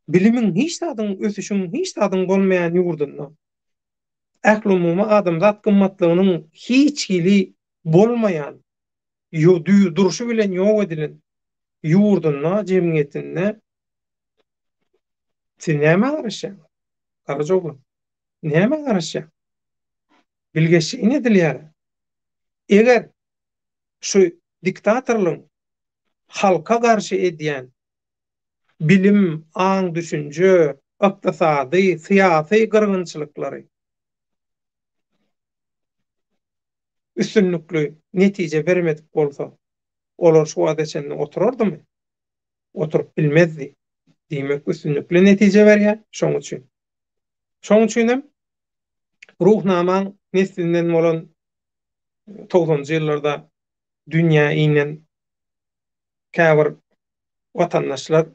Speaker 1: bilimiň, hiç zadyň, ösüşiň, hiç zadyň bolmaýan ýurdunda ählumumy adamzat gymmatlygynyň hiç hili bolmaýan, durşy bilen ýok edilen ýurdunda, jemgyýetinde siz nämä garaşýaňyz? Garajaoglan, nämä garaşýaň? Bilgeşleýin edilýär. Eger şu diktatorlygyň halka garşy edýän bilim, aň-düşünje, ykdysady, syýasy gyrgynçylyklary üstünlikli netije bermedik bolsa, olar şu wagta çenli oturardymy? Oturyp bilmezdi. Diýmek, üstünlikli netije berýär, şoň üçin. Şoň üçin hem Ruhnamaň neslinden bolan togsanjy ýyllarda dünýä inen käbir watandaşlar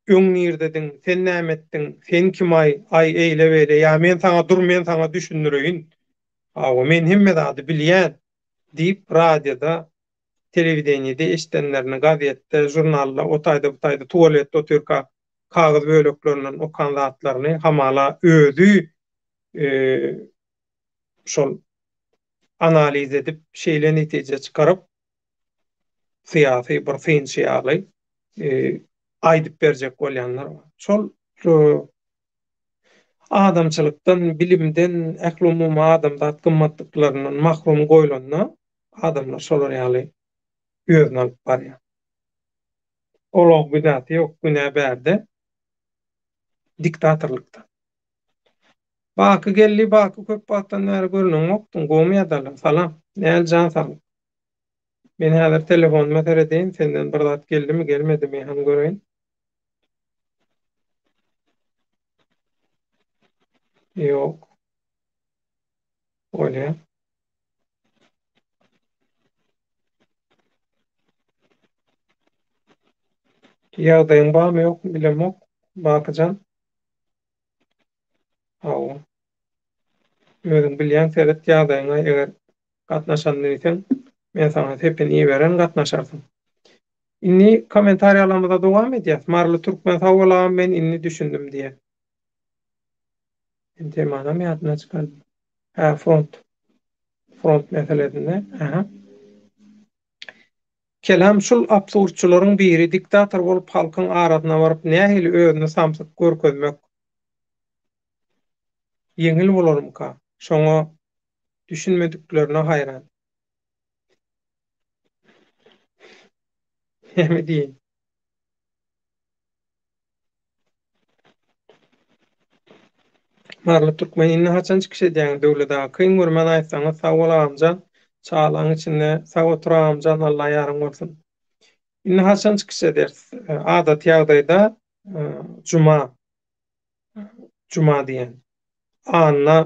Speaker 1: Öň nirdediň, sen näme etdiň, sen kim-aý, aý eýle-beýle, ýa men saňa dur men saňa düşündireýin, hawa men hemme zady bilýän diýip radioda, telewideniýede eşidenlerini gazetde, žurnalda, o taýda bu taýda tualetde otyrka kagyz böleklerinden okan zatlaryny hamala özi şol analiz edip şeýle netije çykaryp syýasy bir synçy ýaly aýdyp berjek bolýanlar bar. Şol adamçylykdan, bilimden, ählumumy adamzat gymmatlyklaryndan mahrum goýlanda adamlar şolar ýaly özüni alyp barýar. Olaň günäsi ýok, günä bärde diktatorlykda. Baky geldi Baky köp wagtdan bäri görüneňokdyň gowmy ýadalar salam näl jan saglyk men häzir telefonyma seredeýin senden bir zat geldimi gelmedimi hany göreýin. Ýok. Bolýa. Ýagdaýyň barmy ýokmy bilemok Bakyjan. Hawa. Özüň bilýäň seret ýagdaýyňa eger gatnaşan diýseň men saňa sepini iberen gatnaşarsyň. Indi kommentariýalarymyza dowam edýäs. Maryly Türkmen sag bol agam men indi düşündim diýýär. Men temanam ýadymdan çykardym. Hä front. Front meselesinde. Aha. Kelam şul absurdçylaryň biri diktator bolup halkyň arasyna baryp nähili özüni samsyk görkezmek ýeňil bolarmyka şoňa düşünmediklerine haýran. Näme diýeýin? Maryly Türkmen indi haçan çykyş edýäňiz Döwlet aga kyn görmän aýtsaňyz sag bol agamjan çagalaň içinde sag otur agamjan Alla ýaryň bolsun. Indi haçan çykyş ederis adaty ýagdaýda juma juma diýen anna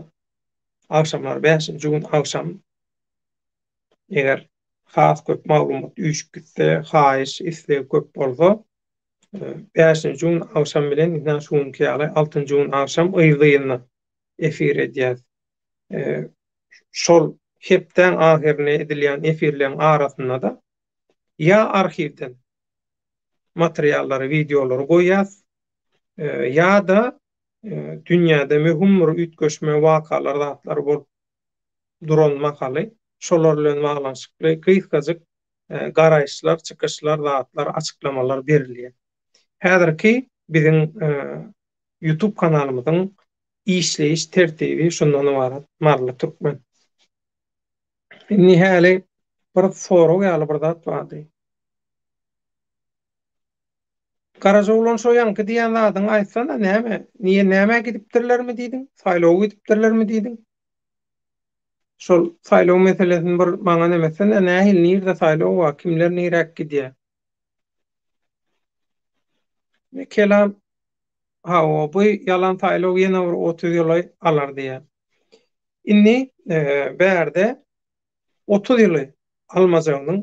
Speaker 1: agşamlar bäşinji gün agşam eger has köp maglumat üýşüp gitse haýyş isleg köp bolsa Bäşinji gün agşam bilen ynha şu günki ýaly altynjy gün agşam yzly-yzyna efir edýäs. Şol hepdäň ahyrynda edilýän efirleň arasynda-da ýa arhiwden materiallary, wideolary goýýas, ýa-da dünýäde möhüm bir üýtgeşme, wakalar, zatlar bolup duran mahaly şolar bilen baglanyşykly gysgajyk garaýyşlar, çykyşlar, zatlar, açyklamalar berilýär. Häzirki biziň YouTube kanalymyzyň işleýiş tertibi şundan ybarat, Maryly Türkmen. Indi häli bir sorag ýaly bir zat bardy. Garajaoglan şo ýaňky diýen zadyňy aýtsana näme? Niýe nämä gidipdirlermi diýdiň? Saýlawa gidipdirlermi diýdiň? Şol saýlaw meselesini bir maňa neme etsene nähili nirde saýlaw bar kimler niräk gidýär? Kelam hawa bu ýalan saýlaw ýene bir 30 ýyly alar diýýär. Indi bärde 30 ýyly almajagynyň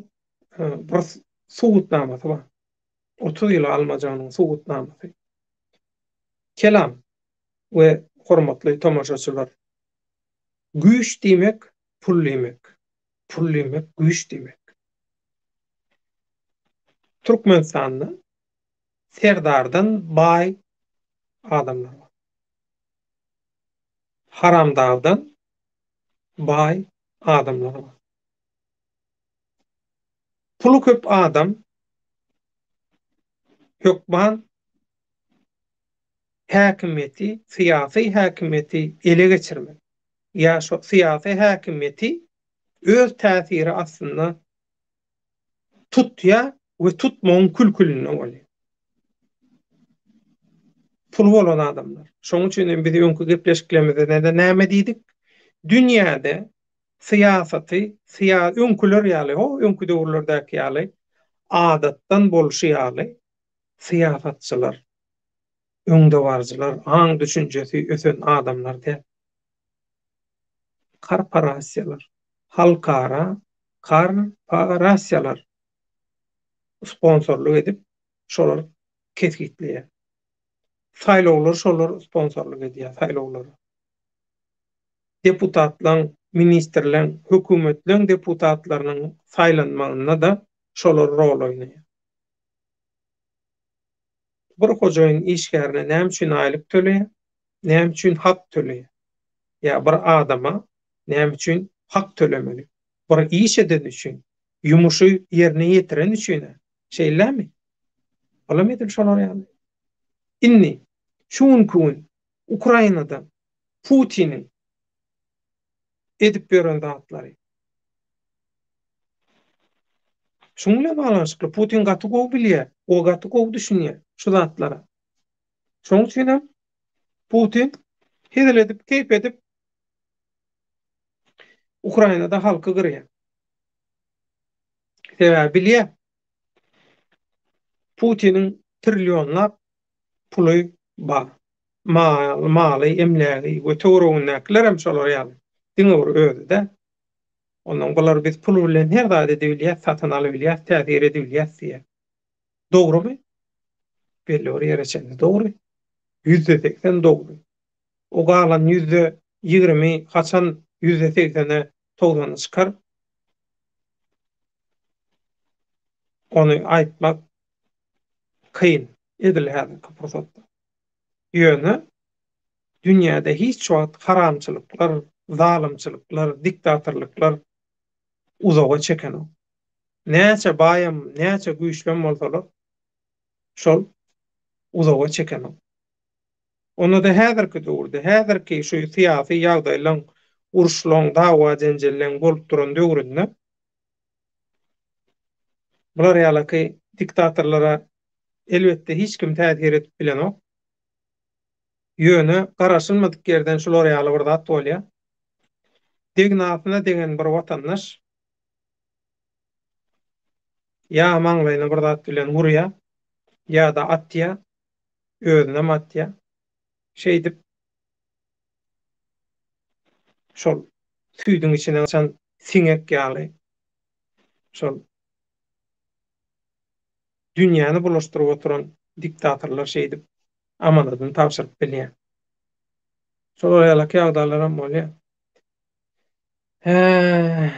Speaker 1: bir subutnamasy bar. 30 ýyly almajagynyň subutnamasy. Kelam we hormatly tomaşaçylar. Güýç diýmek pul diýmek. Pul diýmek güýç diýmek. Türkmenistanda Serdardan baý adamlar bar. Haramdagdan baý adamlar bar. Puly köp adam hökman häkimiýeti, syýasy häkimiýeti ele geçirmek ýa şo syýasy häkimiýeti öz täsiri astynda tutýar we tutmagyň kül-külünde bolýar. Puly bolan adamlar. Şonuň üçin hem biz öňki gepleşiklerimizde näme diýdik? Dünýäde syýasaty, syýa öňküler ýaly, ho, öňki döwürlerdäki ýaly, adatdan bolşy ýaly syýasatçylar, öňdebaryjylar, aň-düşünjesi ösen adamlar däl. Korporasiýalar, halkara korporasiýalar sponsorlyk edip, şolar kesgitleýär. Saýlawlary şolar sponsorlyk edýär, saýlawlary. Deputatlaň, ministrleň, hökümetleň deputatlarynyň saýlanmagynda-da şolar rol oýnaýar. Bir hojaýyn işgärine näme üçin aýlyk töleýär? Näme üçin hak töleýär? Ýa bir adama näme üçin hak tölemeli? Bir iş edeni üçin, ýumuşy ýerine ýetireni üçin-ä. Şeýlemi? Olam edil şolar ýaly. Indi, şu günki gün Ukrainada Putiniň edip ýören zatlary. Şuň bilen baglanyşykly Putin gaty gowy bilýär, o gaty gowy düşünýär şu zatlara. Şonuň üçin hem Putin hezil edip, keýp edip Ukrainada halky gyrýar. Sebäbi bilýär. Putiniň trillionlap puly bar. Maly, emlägi we töweregindäkiler hem şolar ýaly. Diňe bir özi däl. Ondan bular biz pul bilen her zat edebilýäs, satyn alybilýäs, täsir edebilýäs diýýär. Dogrumy? Belli bir ýere çenli dogry. 80% dogry. O galan 20% haçan 80-e, 90-a çykar? Ony aýtmak kyn edil häzirki pursatda. Ýöne dünýäde hiç wagt haramçylyklar, zalymçylyklar, diktatorlyklar uzaga çekenok. Näçe baýam, näçe güýçlem bolsalar, şol uzaga çekenok. Onda-da häzirki döwürde, häzirki şu syýasy ýagdaýlaň, uruşlaň, dawa-jenjelleň bolup duran döwründe. Bular ýalaky diktatorlara elbetde hiç kim täsir edip bilenok. Ýöne garaşylmadyk ýerden şular ýaly bir zat bolýar. Degnasyna degen bir watandaş ýa maňlaýyna bir zat bilen urýar, ýa-da atýar, özünem atýar. Şeýdip şol süýdüň içine gaçan siňek ýaly şol dünýäni bulaşdyryp oturan diktatorlar şeýdip amanadyny tabşyryp bilýär. Şolar ýalaky ýagdaýlaram bolýar. Hä.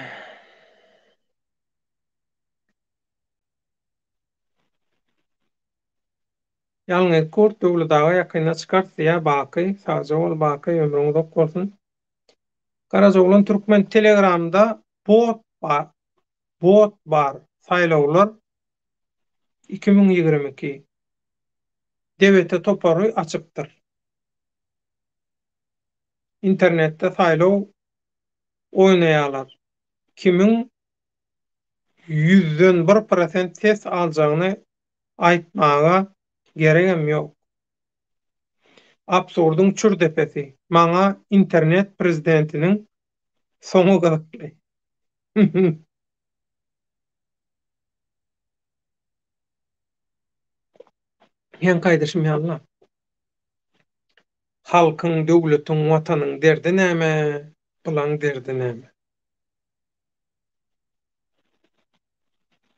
Speaker 1: Ýalňyz Kurt Döwlet aga ýakynda çykarys diýýär Baky sagja bol Baky ömrüň uzak bolsun. Garajaoglan Türkmen telegramda bot bar bot bar saýlawlar 2022 DBT topary açypdyr. Internetde saýlaw oýnaýalar. Kimiň ýüzden bir prosent ses aljagyny aýtmaga geregem ýok. Absurdyň çür depesi. Maňa internet prezidentiniň soňy gyzykly. Ýaňky aýdyşym ýaly-la. Halkyň, döwletiň, watanyň derdi näme, bulaň derdi näme?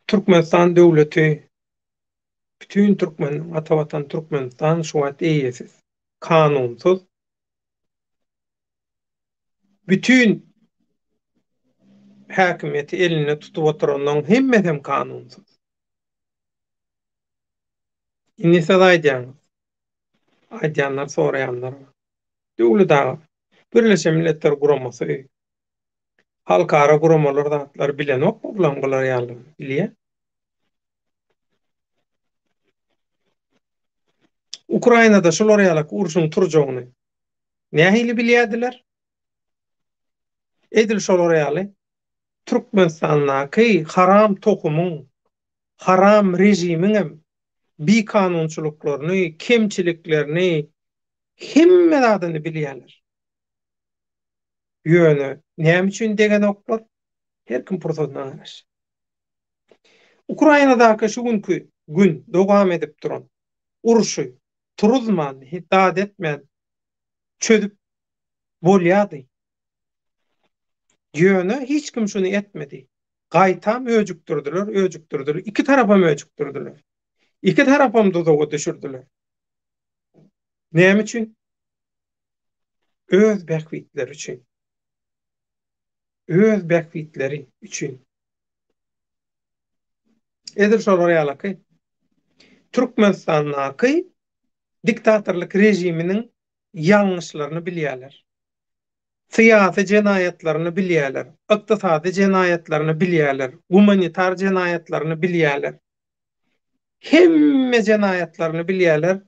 Speaker 1: Türkmenistan döwleti, bütin türkmeniň ata watany Türkmenistan şu wagt eýesiz, kanunsyz. Bütin häkimiýeti elinde tutup oturanlaryň hemmesem kanunsyz. Indi siz aýdýaňyz. Aýdýanlar, soraýanlar bar. Döwlet aga, Birleşen Milletler Guramasy Halkara guramalar zatlar bilenokmy bulaň bular ýaly bilýä. Ukrainada şular ýalak urşuň turjagyny nähili bilýärdiler? Edil şolar ýaly Türkmenistandaky haram tohumyň, haram režimiňem bikanunçylyklaryny, kemçiliklerini, hemme zadyny bilýärler. Ýöne näme üçin degenoklar? Her kim pursadyna garaşýar. Ukrainadaky şu günki gün dowam edip duran urşy turuzman, zat etmän çözüp bolýardy. Ýöne hiç kim şuny etmedi. Gaýtam öjükdirdiler, öjükdirdiler. Iki tarapam öjükdirdiler. Iki tarapam duzaga düşürdiler. Näme üçin? Öz bähbitleri üçin. Öz bähbitleri üçin. Edil şolar ýalaky Türkmenistandaky diktatorlyk režiminiň ýalňyşlaryny bilýärler. Syýasy jenaýatlaryny bilýärler, ykdysady jenaýatlaryny bilýärler, gumanitar jenaýatlaryny bilýärler. Hemme jenaýatlaryny bilýärler.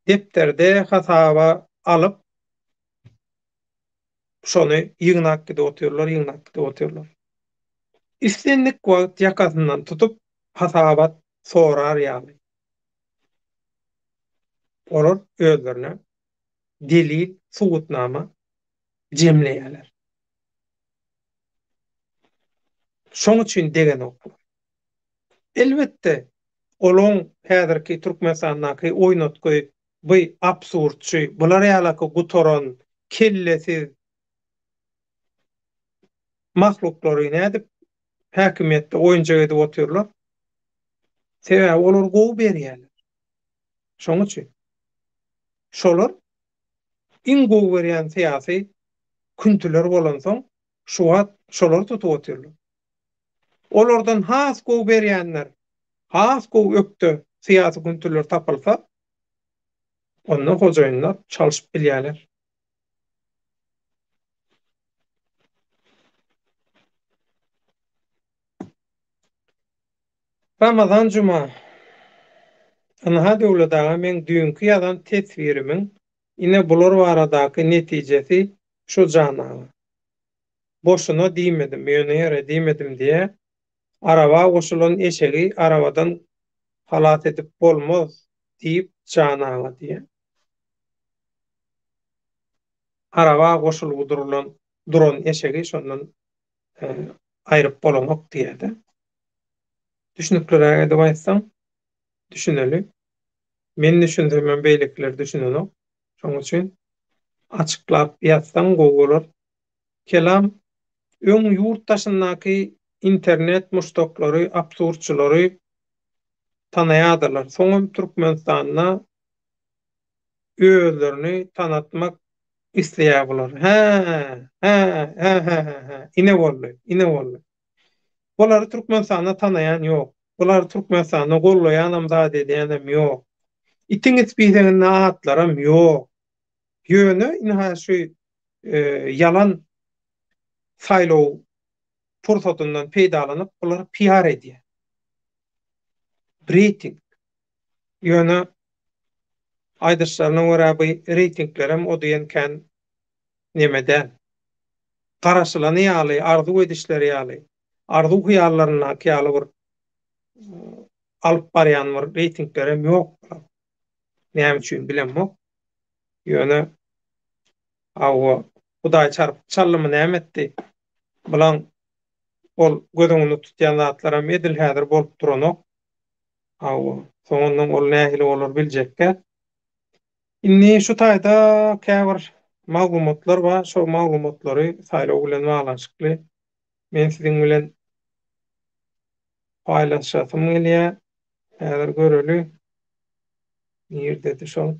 Speaker 1: Depderde hasaba alyp, şony ýygnap gidip otyrlar, ýygnap gidip otyrlar. Islendik wagt ýakasyndan tutup, hasabat sorar ýaly. Olar özlerine delil, subutnama jemleýärler. Şoň üçin degenoklar. Elbetde, olaň häzirki Türkmenistandaky oýnatgy by absurdçy, bular ýalaky gutaran, kellesiz mahluklary nädip häkimiýetde oýunjak edip otyrlar? Sebäbi olar gowy berýärler. Şoň üçin. Şolar iň gowy berýän syýasy küntüler bolansoň, şu wagt şolary tutup otyrlar. Olardan has gowy berýänler, has gowy ökde syýasy küntüler tapylsa, onda hojaýynlar çalşyp bilýärler. Ramazan Juma, Ynha Döwlet aga meň düýnki ýazan teswirimiň ine bular baradaky netijesi şu jan aga. Boşuna diýmedim, ýöne ýere diýmedim diýýä. Araba goşulan eşegi arabadan halas edip bolmaz diýip Jan aga diýýär. Araba goşulgy durulan duran eşegi şondan aýryp bolanok diýýär-de. Düşnükliräk edip aýtsaň, düşüneli. Men düşünsemem beýlekiler düşünenok. Şonuň üçin açyklap ýazsaň gowy bolar. Kelam, öň ýurt daşyndaky internet muşdaklary, absurdçylary tanaýardylar. Soňam Türkmenistanda özlerini tanatmak isleýär bular. Hä, hä, hä-hä-hä-hä, ine boldy, ine boldy. Bulary Türkmenistanda tanaýan ýok. Bulary Türkmenistanda gollaýanam zat edýänem ýok. Itiň ispiseginde atlaram ýok. Ýöne ynha şu ýalan saýlaw pursatyndan peýdalanyp bular PR edýär. Reýting. Ýöne aýdyşlaryna görä bu reýtinglerem o diýen kän neme däl. Garaşylany ýaly, arzuw edişleri ýaly, arzuw-hyýallaryndaky ýaly bir alyp barýan bir reýtinglerem ýok bular. Näme üçin bilemok. Ýöne hawa, Hudaý çarpyk çaldymy näme etdi? Bulaň ol göz öňünde tutýan zatlaram edil häzir bolup duranok. Hawa, soňundan ol nähili bolar biljekgä. Indi şu taýda käbir maglumatlar bar, şo maglumatlary saýlaw bilen baglanyşykly men siziň bilen paýlaşasym gelýär. Häzir göreli. Nirdedi şol?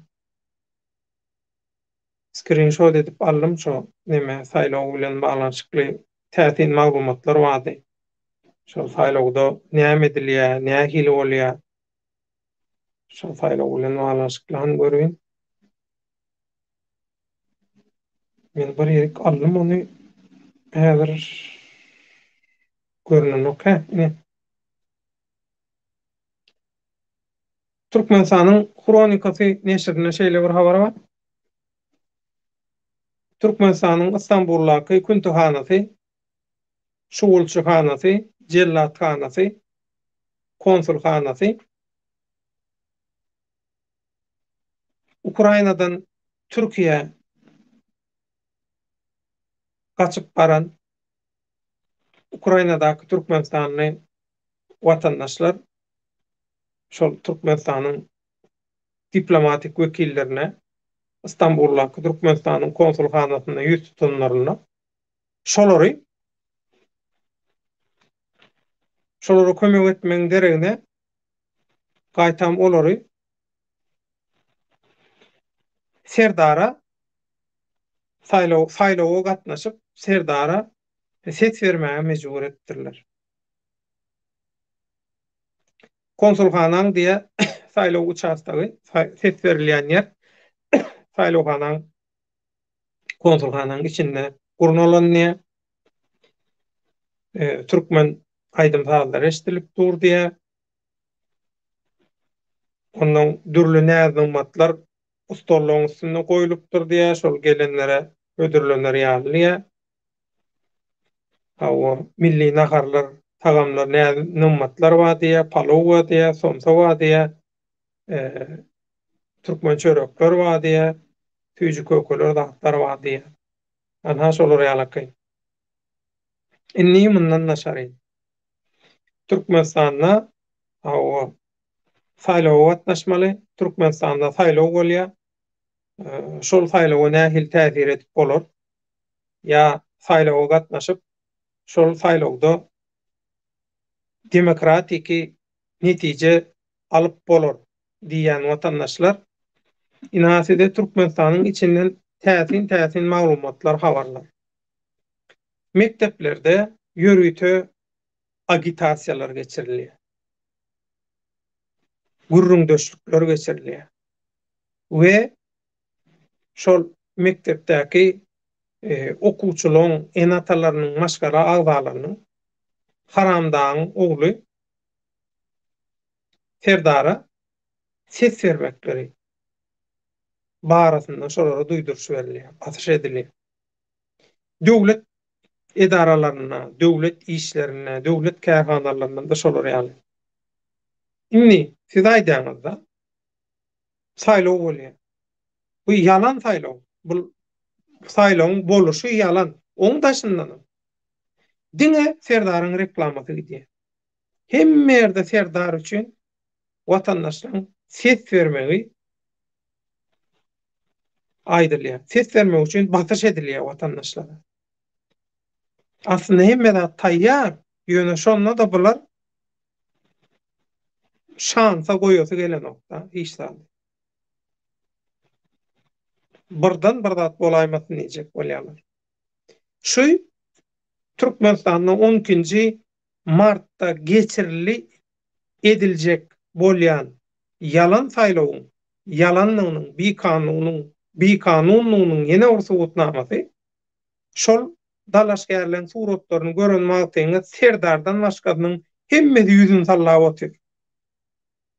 Speaker 1: Skrinşot edip aldym şo neme saýlaw bilen baglanyşykly täsin maglumatlar bardy. Şol saýlawda näme edilýär, nähili bolýar? Şol saýlaw bilen baglanyşykly hany göreýin. Men bir ýerik aldym ony. Häzir görünenok hä, ine. Türkmenistanyň Hronikasy neşirinde şeýle bir habar bar. Türkmenistanyň Ystambuldaky küntihanasy, şugulçyhanasy, jellathanasy, konsulhanasy Ukrainadan Türkiýä gaçyp baran Ukrainadaky türkmenistanly watandaşlar şol Türkmenistanyň diplomatik wekillerine Stambuldaky Türkmenistanyň konsulhanasynda ýüz tutanlarynda şolary şolara kömek etmegiň deregine gaýtam olary Serdara saýlaw saýlawa gatnaşyp Serdara ses bermäge mejbur edipdirler. Konsulhanaň diýe saýlaw uçastogy, ses berilýän ýer saýlawhanaň konsulhanaň içinde gurnalan diýe. Türkmen aýdym-sazlary eşidilip dur diýe. Ondan dürli näz-nygmatlar stollaryň üstünde goýlupdyr diýe, şol gelenlere hödürlener ýaly diýe. Hawa, milli naharlar, tagamlar, näz-nygmatlar bar diýýär, palaw bar diýýär, somsa bar diýýär, türkmen çörekler bar diýýär, süýji-kökeler, zatlar bar diýýär. Anha şolar ýalaky. Indi mundan daşary Türkmenistanda hawa saýlawa gatnaşmaly. Türkmenistanda saýlaw bolýar. Şol saýlawa nähili täsir edip bolar? Ýa saýlawa gatnaşyp, şol saýlawda demokratiki netije alyp bolar diýýän watandaşlar, ynha size Türkmenistanyň içinden täsin-täsin maglumatlar, habarlar. Mekdeplerde ýörite agitasiýalar geçirilýär. Gürrüňdeşlikler geçirilýär we şol mekdepdäki okuwçylaryň ene-atalarynyň, maşgala agzalarynyň Haramdagyň ogly Serdara ses bermekleri barasynda şolara duýduryş berilýär, basyş edilýär. Döwlet. edaralarynda, döwlet işlerinde, döwlet kärhanalarynda-da şolar ýaly. Indi siz aýdýaňyzda, saýlaw bolýar. Bu ýalan saýlaw. Bu saýlawyň boluşy ýalan. Oň daşyndanam diňe Serdaryň reklamasy gidýär. Hemme ýerde Serdar üçin watandaşlaryň ses bermegi aýdylýar. Ses bermek üçin basyş edilýär watandaşlara. Aslynda hemme zat taýýar, ýöne şonda-da bular şansa goýasy gelenok-da hiç zady. Birden bir zat bolaýmasyn diýjek bolýarlar. Şu Türkmenistanda on ikinji martda geçirildi ediljek bolýan ýalan saýlawyň ýalandygynyň, bikanunyň bikanundygynyň ýene bir subutnamasy şol dalaşgärleň suratlaryny gören wagtyňyz Serdardan başgasynyň hemmesi ýüzüni sallap otyr.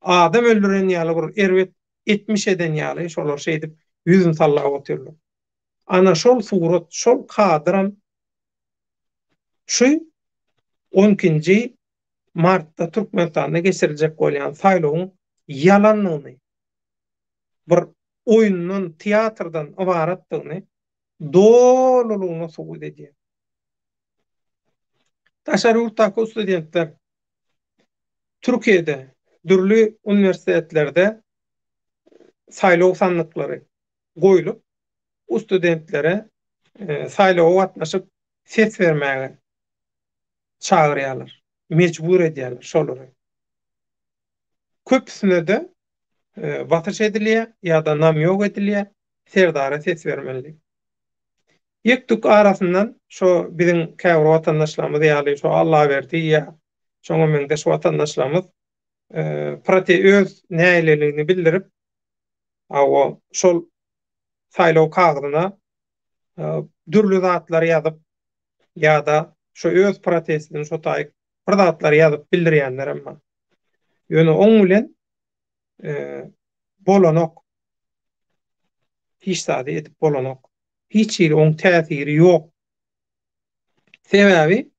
Speaker 1: Adam öldüren ýaly bir erbet etmiş eden ýaly şolar şeýdip ýüzüni sallap otyrlar. Ana şol surat, şol kadram şu on ikinji martda Türkmenistanda geçiriljek bolýan saýlawyň ýalandygyny, bir oýundan, teatrdan ybaratdygyny dolulygyna subut edýär. Daşary ýurtdaky studentler Türkiýede dürli uniwersitetlerde saýlaw sandyklary goýlup, bu studentlere saýlawa gatnaşyp ses bermäge çagyrýarlar, mejbur edýärler şolary. Köpüsine-de basyş edilýär ýa-da namýok edilýär, Serdara ses bermeli diýip. Ýek-tük arasyndan şo biziň käbir watandaşlarymyz ýaly şo Allaberdi ýa şoňa meňzeş watandaşlarymyz prote öz nägileligini bildirip, hawa, şol saýlaw kagyzyna dürli zatlary ýazyp ýa-da şo öz protestini şo taýyk bir zatlary ýazyp bildirýänlerem bar. Ýöne oň bilen bolanok. Hiç zady edip bolanok. Hiç hili oň täsiri ýok. Sebäbi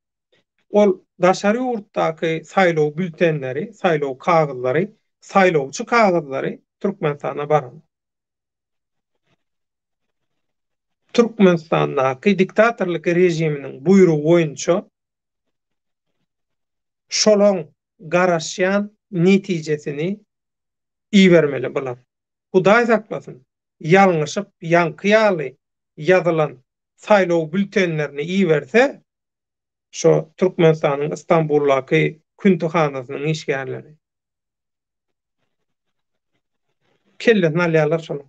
Speaker 1: ol daşary ýurtdaky saýlaw bültenleri, saýlaw kagyzlary, saýlawçy kagyzlary Türkmenistana baranok. Türkmenistandaky diktatorlyk režiminiň buýrugy boýunça şolaň garaşýan netijesini ibermeli bular. Hudaý saklasyn, ýalňyşyp ýaňky ýaly ýazylan saýlaw bültenlerini iberse, şo Türkmenistanyň Istanbuldaky küntühanasynyň işgärleri. Kellesini alýarlar şonuň.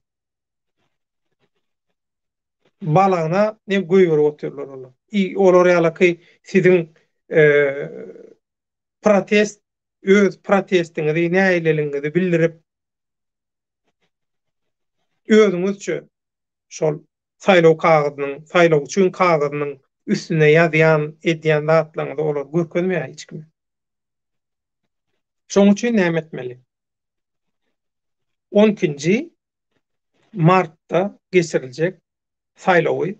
Speaker 1: Balagyna ne goýberip otyrlar olar. I olar ýalaky siziň protest öz protestiňizi, nägileligiňizi bildirip özüňizçe şol saýlaw kagyzynyň, saýlawçyň kagyzynyň üstüne ýazýan, edýän zatlaryňyzy olar görkezmeýär hiç kime. Şonuň üçin näme etmeli? On ikinji martda geçiriljek saýlawy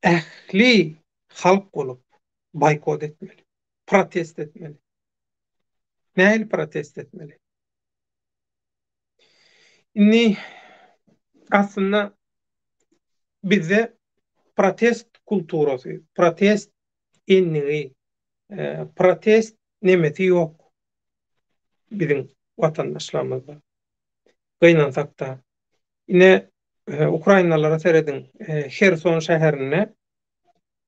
Speaker 1: ähli halk bolup boýkot etmeli, protest etmeli. Nähili protest etmeli? Indi aslynda bizde protest kulturasy, protest endigi, protest nemesi ýok biziň watandaşlarymyzda. Gynansakda. Ine, ukrainalara serediň, Herson şäherinde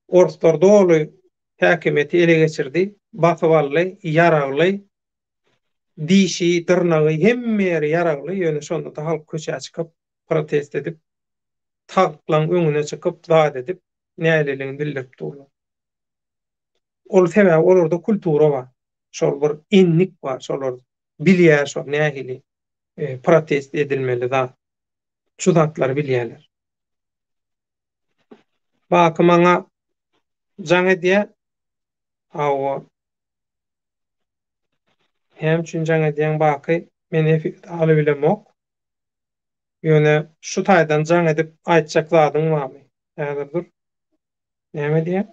Speaker 1: orslar doly häkimiýeti ele geçirdi, basyp aldy, ýaragly, dişi, dyrnagy, hemme ýeri ýaragly, ýöne şonda-da halk köçä çykyp, protest edip, tagtlaň öňüne çykyp, zat edip, nägileligini bildirip durlar. Ol sebäbi olarda kultura bar. Şol bir endik bar, şolar bilýär şol nähili protest edilmeli zat. Şu zatlary bilýärler. Baky maňa jaň edýär. Hawa. Näme üçin jaň edýäň Baky? Men efirde alybilemok. Ýöne şu taýdan jaň edip aýtjak zadyň barmy? Häzir dur. Näme diýýär?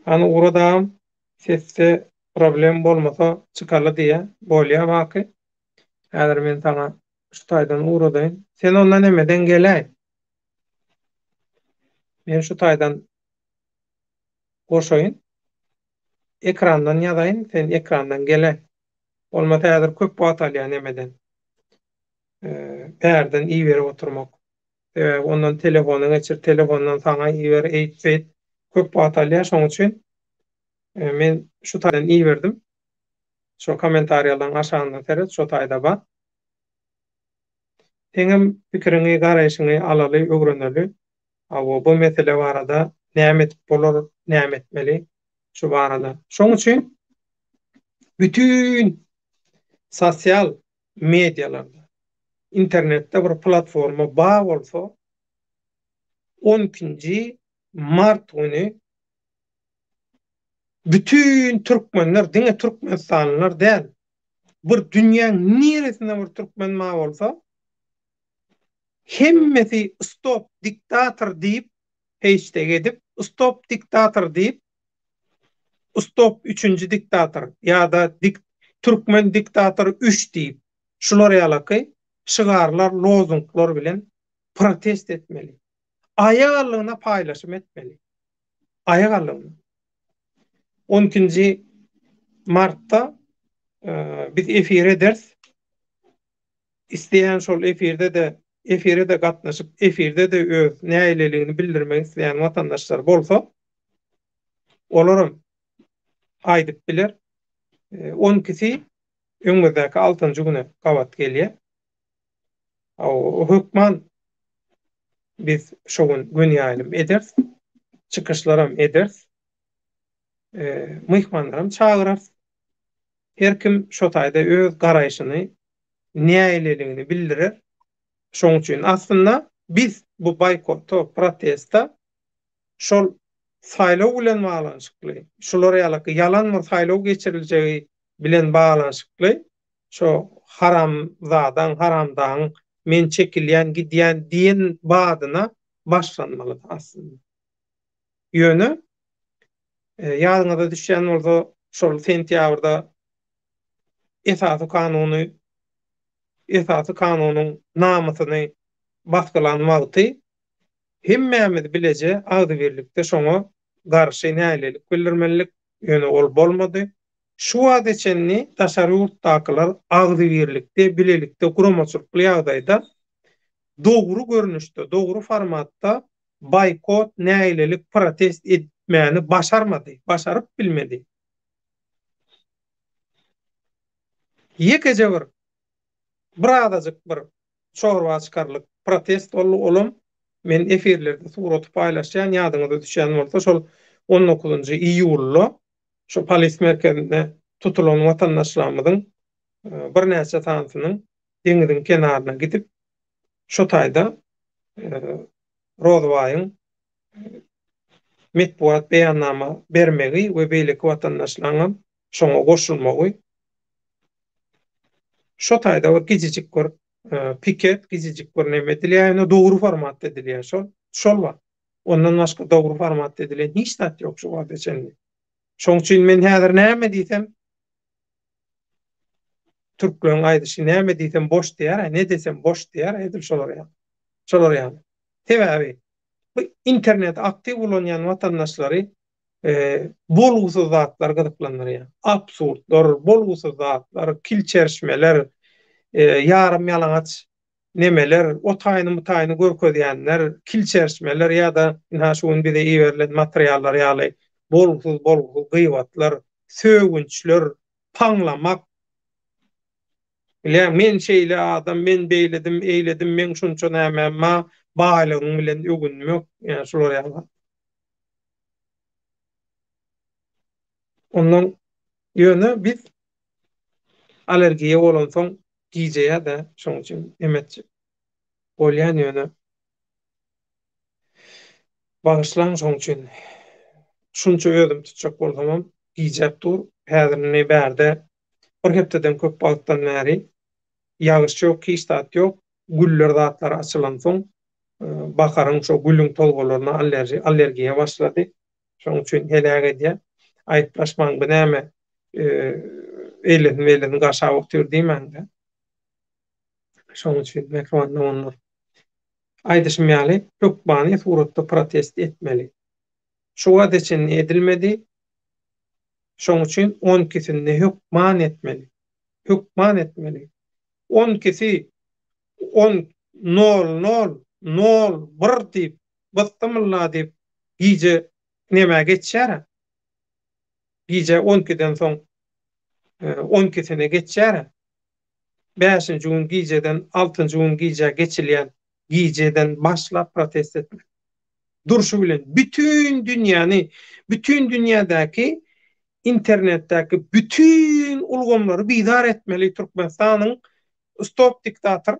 Speaker 1: Hany ugradagam sesde problem bolmasa çykaly diýýä. Bolýa Baky. Häzir men saňa şu taýdan ugradaýyn. Sen onda nemeden geläý. Men şu taýdan goşaýyn. Ekrandan ýazaýyn, sen ekrandan geläý. Bolmasa häzir köp wagt alýar nemeden. Bärden iberip oturmak. Sebäbi ondan telefona geçir, telefondan saňa iber, eýt-beýt köp wagt alýar. Şonuň üçin men şu taýdan iberdim. Şo kommentariýalaryň aşagynda seret, şo taýda bar. Seňem pikiriňi, garaýşyňy alaly, öwreneli. Hawa, bu mesele barada näme edip bolar, näme etmeli şu barada. Şonuň üçin bütin sosial medialarda, internetde bir platforma bar bolsa, on ikinji mart güni bütin türkmenler, diňe türkmenistanlylar däl, bir dünýäň niresinde bir türkmen bar bolsa, hemmesi stop diktator diýip heşteg edip, stop diktator diýip, stop üçünji diktator ýa-da türkmen diktator üç diýip, şular ýalaky şygarlar, lozunglar bilen protest etmeli. Aýagallygyna paýlaşym etmeli. Aýagallygyna. On ikinji martda biz efir ederis. Isleýän şol efirde-de efire-de gatnaşyp, efirde-de öz nägileligini bildirmek isleýän watandaşlar bolsa, olaram aýdyp biler. On ikisi öňümizdäki altynjy güne gabat gelýär. Hökman biz şo gün göni ýaýlym ederis, çykyşlaram ederis, myhmanlaram çagyrarys. Her kim şo taýda öz garaýşyny, nägileligini bildirer. Şoň üçin aslynda biz bu boýkota, proteste şol saýlaw bilen baglanyşykly, şular ýaly ýalan bir saýlaw geçiriljegi bilen baglanyşykly şo haramzadaň, haramdagyň men çekilýän, gidýän diýen badyna başlanmalydy aslynda. Ýöne ýadyňyza düşýän bolsa şol sentýabrda esasy kanuny esasy kanunyň namysyny basgylan wagty hemmämiz bileje agzybirlikde şoňa garşy nägilelik bildirmelidik, ýöne ol bolmady. Şu wagta çenli daşary ýurtdakylar agzybirlikde, bilelikde guramaçylykly ýagdaýda dogry görnüşde, dogry formatda boýkot, nägilelik, protest etmäni başarmady, başaryp bilmedi. Ýekeje bir, birazajyk bir çorba çykarlyk protest boldy, olam men efirlerde suraty paýlaşýan, ýadyňyza düşýän bolsa, şol on dokuzynjy iýulda şu polis merkezinde tutulan watandaşlarymyzyň birnäçe sanysynyň deňiziň kenaryna gidip, şo taýda Rozybaýyň metbugat beýannama bermegi we beýleki watandaşlaryňam şoňa goşulmagy şo taýda bir gijijik bir piket, gijijik bir neme edilýär, ýöne dogry formatda edilýär şol. Şol bar. Ondan başga dogry formatda edilen hiç zat ýok şu wagta çenli. Şoň üçin men häzir näme diýsem türkleriň aýdyşy näme diýsem boş diýär, ne desem boş diýär, edil şolar ýaly. Şolar ýaly. Sebäbi bu interneti aktiw ulanýan watandaşlary bolgusyz zatlar gyzyklandyrýar. Absurdlar, bolgusyz zatlar, kilçerişmeler, ýarym ýalaňaç nemeler, o taýyny bu taýyny görkezýänler, kilçerişmeler ýa-da ynha şu gün bize iberilen materiallar ýaly bolgusyz bolgusyz gybatlar, sögünçler, paňlamak. Bilýäň, men şeýle adam, men beýledim, eýledim, meň şunça nämäm bar, baýlygyň bilen öwünmek, ýa şular ýaly. Ondan ýöne biz allergiýa bolansoň gijeýär-de, şoň üçin emetjek bolýan ýöne. Bagyşlaň şoň üçin. Şunça özüm tutjak bolsamam gijäp dur. Häzir indi bärde bir hepdeden köp wagtdan bäri ýagyş ýok, hiç zat ýok. Güller zatlar açylansoň baharyň şo gülüň tozgalaryna allergiýa başlady. Şonuň üçin heläk edýär. Aýyplaşmaň bu näme eýlesin beýlesin gaşap otyr diýmäňde. Şonuň üçin mähriban doganlar. Aýdyşym ýaly hökmany suratda protest etmeli. Şu wagta çenli edilmedi. Şonuň üçin on ikisinde hökman etmeli. Hökman etmeli. On ikisi on nol nol nol bir diýip bysdymylla diýip gije nämä geçýär-ä. Gije on ikiden soň on ikisine geçýär-ä. Bäşinji gün gijeden altynjy gün gijä geçilýän gijeden başlap protest etmeli. Durşy bilen bütin dünýäni, bütin dünýädäki internetdäki bütin ulgamlary bizar etmeli Türkmenistanyň stop diktator,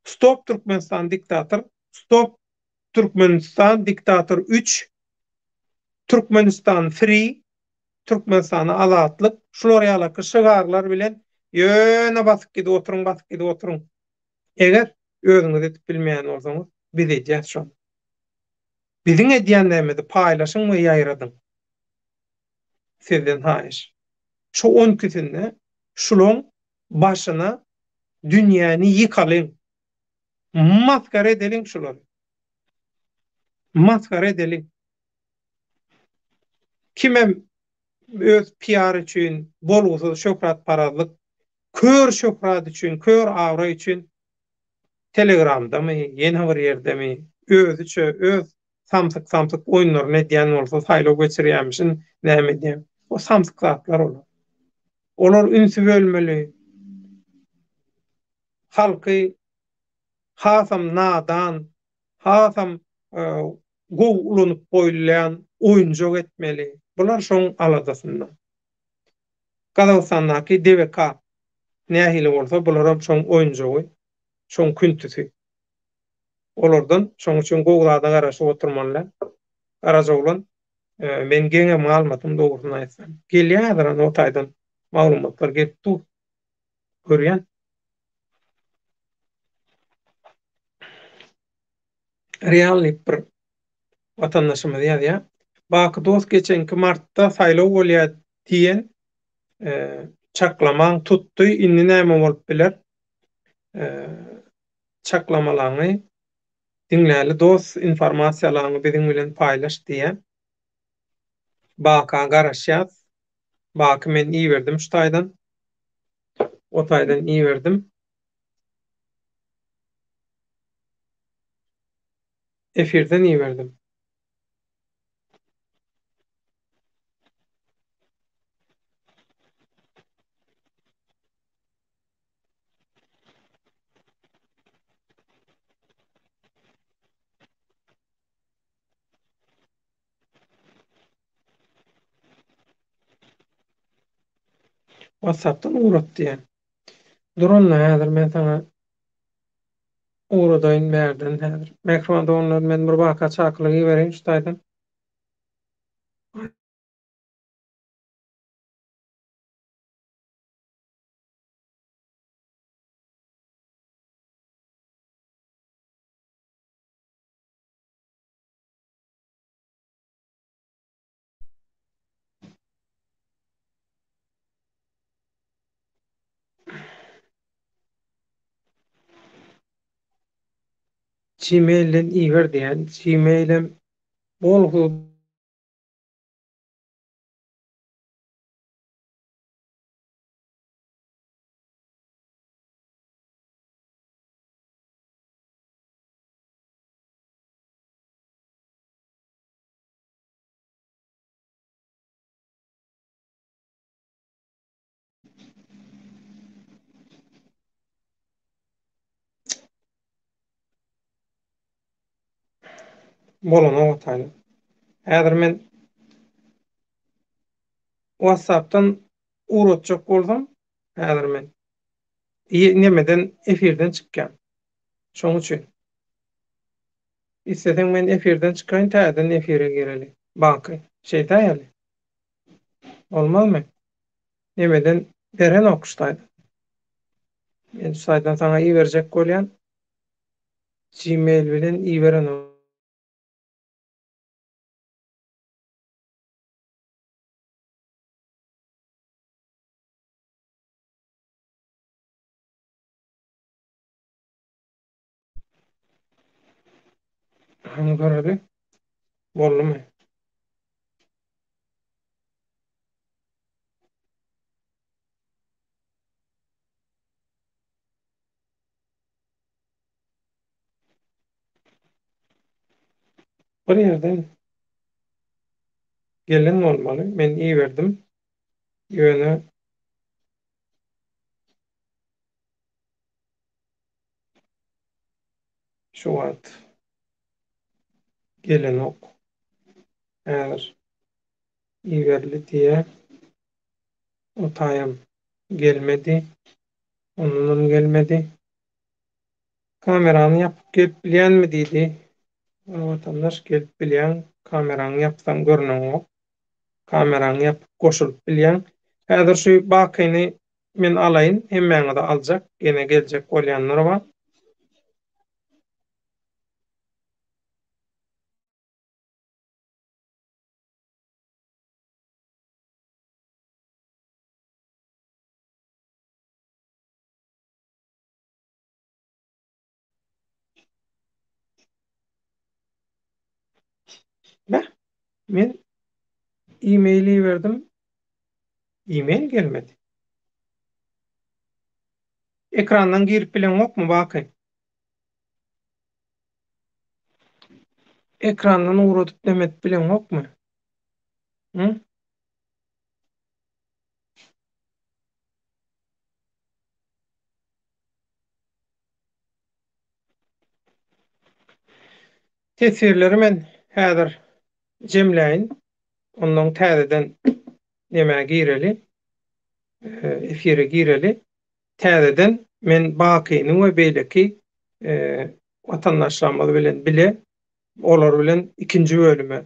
Speaker 1: stop Türkmenistan diktator, stop Türkmenistan diktator üç, Türkmenistan free, Türkmenistana azatlyk şular ýalaky şygarlar bilen ýöne basyp gidip oturyň basyp gidip oturyň. Eger özüňiz edip bilmeýän bolsaňyz biz edýäs şony. Biziň edýänlerimizi paýlaşyň we ýaýradyň. Sizden haýyş. Şu on ikisinde şulaň başyna dünýäni ýykalyň. Masgara edeliň şulary. Masgara edeliň. Kimem öz PR üçin bolgusyz şöhratparazlyk, kör şöhrat üçin, kör abraý üçin Telegramdamy, ýene bir ýerdemi, özüçe öz samsyk-samsyk oýunlaryny edýän bolsa, saýlaw geçirýärmişin, näme edýän. O samsyk zatlar olar. Olar ünsi bölmeli. Halky hasam nadan, hasam gowy ulanyp goýulýan oýunjak etmeli. Bular şoň aladasynda. Gazagystandaky DWK nähili bolsa bularam şoň oýunjagy, şoň küntüsi. Olardan şoň üçin gowy zada garaşyp oturmaly däl. Garajaoglan men geňem galmadym dogrusyny aýtsam. Gelýär häzir ana o taýdan maglumatlar gelip dur. Görýän. Real diýip bir watandaşymyz ýazýar. Baky dost geçenki martda saýlaw bolýar diýen çaklamaň tutdy, indi näme bolup biler? Çaklamalaňy diňläli dost, informasiýalaňy biziň bilen paýlaş diýýär. Baka garaşýas. Baky men iberdim şu taýdan. O taýdan iberdim. Efirden iberdim. WhatsAppdan ugrat diýen. Dur onda häzir men saňa ugradaýyn bärden häzir. Mähriban doganlar men bir waka çakylyk ibereýin şu taýdan. Gmailden iber diýen. Gmailem bolgusyz Bolanok ataýly. Häzir men WhatsAppdan ugratjak bolsam, häzir men nemeden efirden çykýan. Şoň üçin. Isleseň men efirden çykaýyn täzeden efire gireli. Baky. Şeýdäýeli. Bolmazmy? Nemeden berenok şu taýdan. Men şu taýdan saňa iberjek bolýan. Gmail bilen iberenok. Hany göreli. Boldumy? Bir ýerden gelen bolmaly. Men iberdim. Ýöne şu wagt gelenok. Häzir iberildi diýýär. O taýam gelmedi. Ondanam gelmedi. Kamerany ýapyp gelip bilýänmi diýdi. Watandaş gelip bilýäň, kameraňy ýapsaň görneňok. Kameraňy ýapyp goşulyp bilýäň. Häzir şu Bakyny men alaýyn, hemmäňizi aljak, ýene geljek bolýanlar bar. Beh, men e-mail iberdim. E-mail gelmedi. Ekrandan girip bileňokmy Baky? Ekrandan ugradyp neme edip bileňokmy? Hı? Teswirleri men häzir jemläýin. Ondan täzeden nämä gireli, efire gireli. Täzeden men Bakyny we beýleki watandaşlarymyz bilen bile olar bilen ikinji bölüme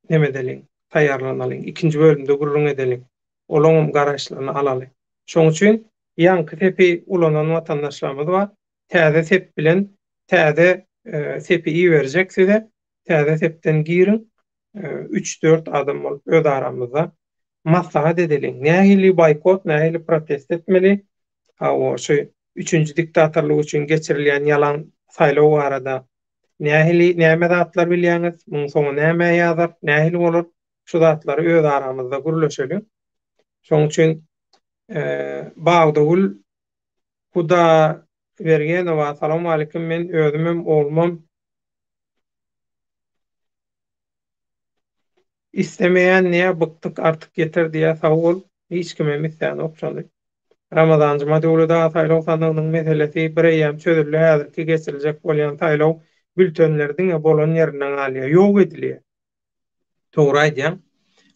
Speaker 1: neme edeliň, taýýarlanalyň, ikinji bölümde gürrüň edeliň. Olaňam garaýyşlaryny alaly. Şoň üçin ýaňky sepi ulanan watandaşlarymyz bar. Täze sep bilen täze sepi iberjek size. Täze sepden giriň. Üç-dört adam bolup öz aramyzda maslahat edeliň. Nähili boýkot, nähili protest etmeli? Hawa, şu üçünji diktatorlyk üçin geçirilýän ýalan saýlaw barada nähili, näme zatlar bilýäňiz? Muň soňy nämä ýazar? Nähili bolar? Şu zatlary öz aramyzda gürleşeliň. Şoň üçin Bagdagül Hudaýbergenowa salowmalikim men özümem oglumam islemeýän diýä bykdyk artyk ýeter diýä sag bol hiç kimem islänok şony. Ramazan Jumadöwlet aga saýlaw sandygynyň meselesi bir eýýäm çözüldi häzirki geçiriljek bolýan saýlaw bültenleri diňe bolan ýerinde galýa ýok edilýä. Dogry aýdýaň.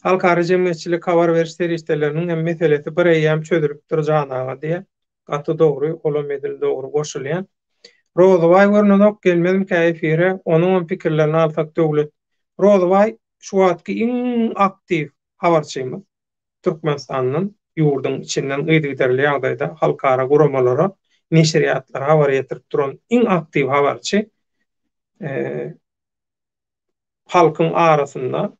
Speaker 1: Halkara jemgyýetçilik habar beriş serişdeleriniň hem meselesi bir eýýäm çözülipdir jan aga diýýä. Gaty dogry, olam edil dogry goşulýan. Rozybaý görnenok gelmezmikä efire, onuňam pikirlerini alsak Döwlet. Rozybaý şu wagtky iň aktiw habarçymyz. Türkmenistandan, ýurduň içinden yzygiderli ýagdaýda halkara guramalara, neşirýatlara habar ýetirip duran iň aktiw habarçy. Halkyň arasynda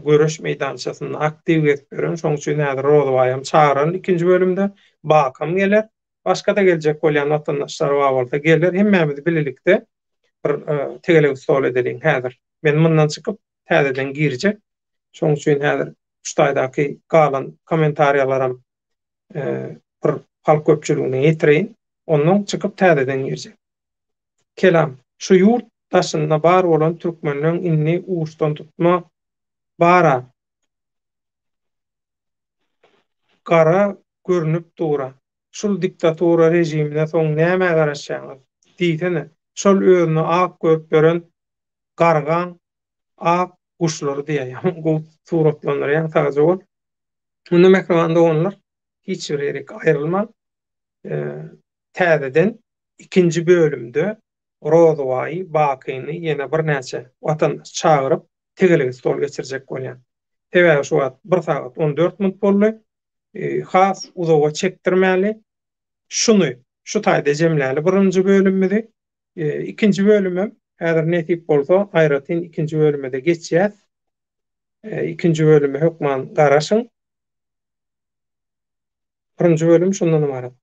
Speaker 1: göreş meýdançasynda aktiw gezip ýören, şonuň üçin häzir Rozybaýam çagyraryn ikinji bölümde, Bakam geler, başga-da geljek bolýan watandaşlar bar bolsa geler, hemmämiz bilelikde bir tegelek stol edeliň häzir. Men mundan çykyp täzeden girjek. Şonuň üçin häzir şu taýdaky galan kommentariýalaram bir halk köpçüligine ýetireýin. Ondan çykyp täzeden girjek. Kelam, şu ýurt daşynda bar bolan türkmenleň indi uçdan tutma bara gara görnüp dura. Şul diktatura režimine soň nämä garaşýaňyz? Diýsene, şol özüni ak görüp ýören gargaň ak guşlary diýýär. Ýaman gowy suratlandyrýaň sagja bol. Munda mähriban doganlar hiç bir ýerik aýrylmaň. Täzeden ikinji bölümde Rozybaýy, Bakyny ýene birnäçe watandaş çagyryp tegelek stol geçirjek bolýan. Sebäbi şu wagt bir sagat 14 minut boldy. Has uzaga çekdirmäli. Şuny şu taýda jemläli birinji bölümimizi. Ikinji bölümem häzir nesip bolsa aýratyn ikinji bölüme-de geçýäs. Ikinji bölüme hökman garaşyň. Birinji bölüm şundan ybarat.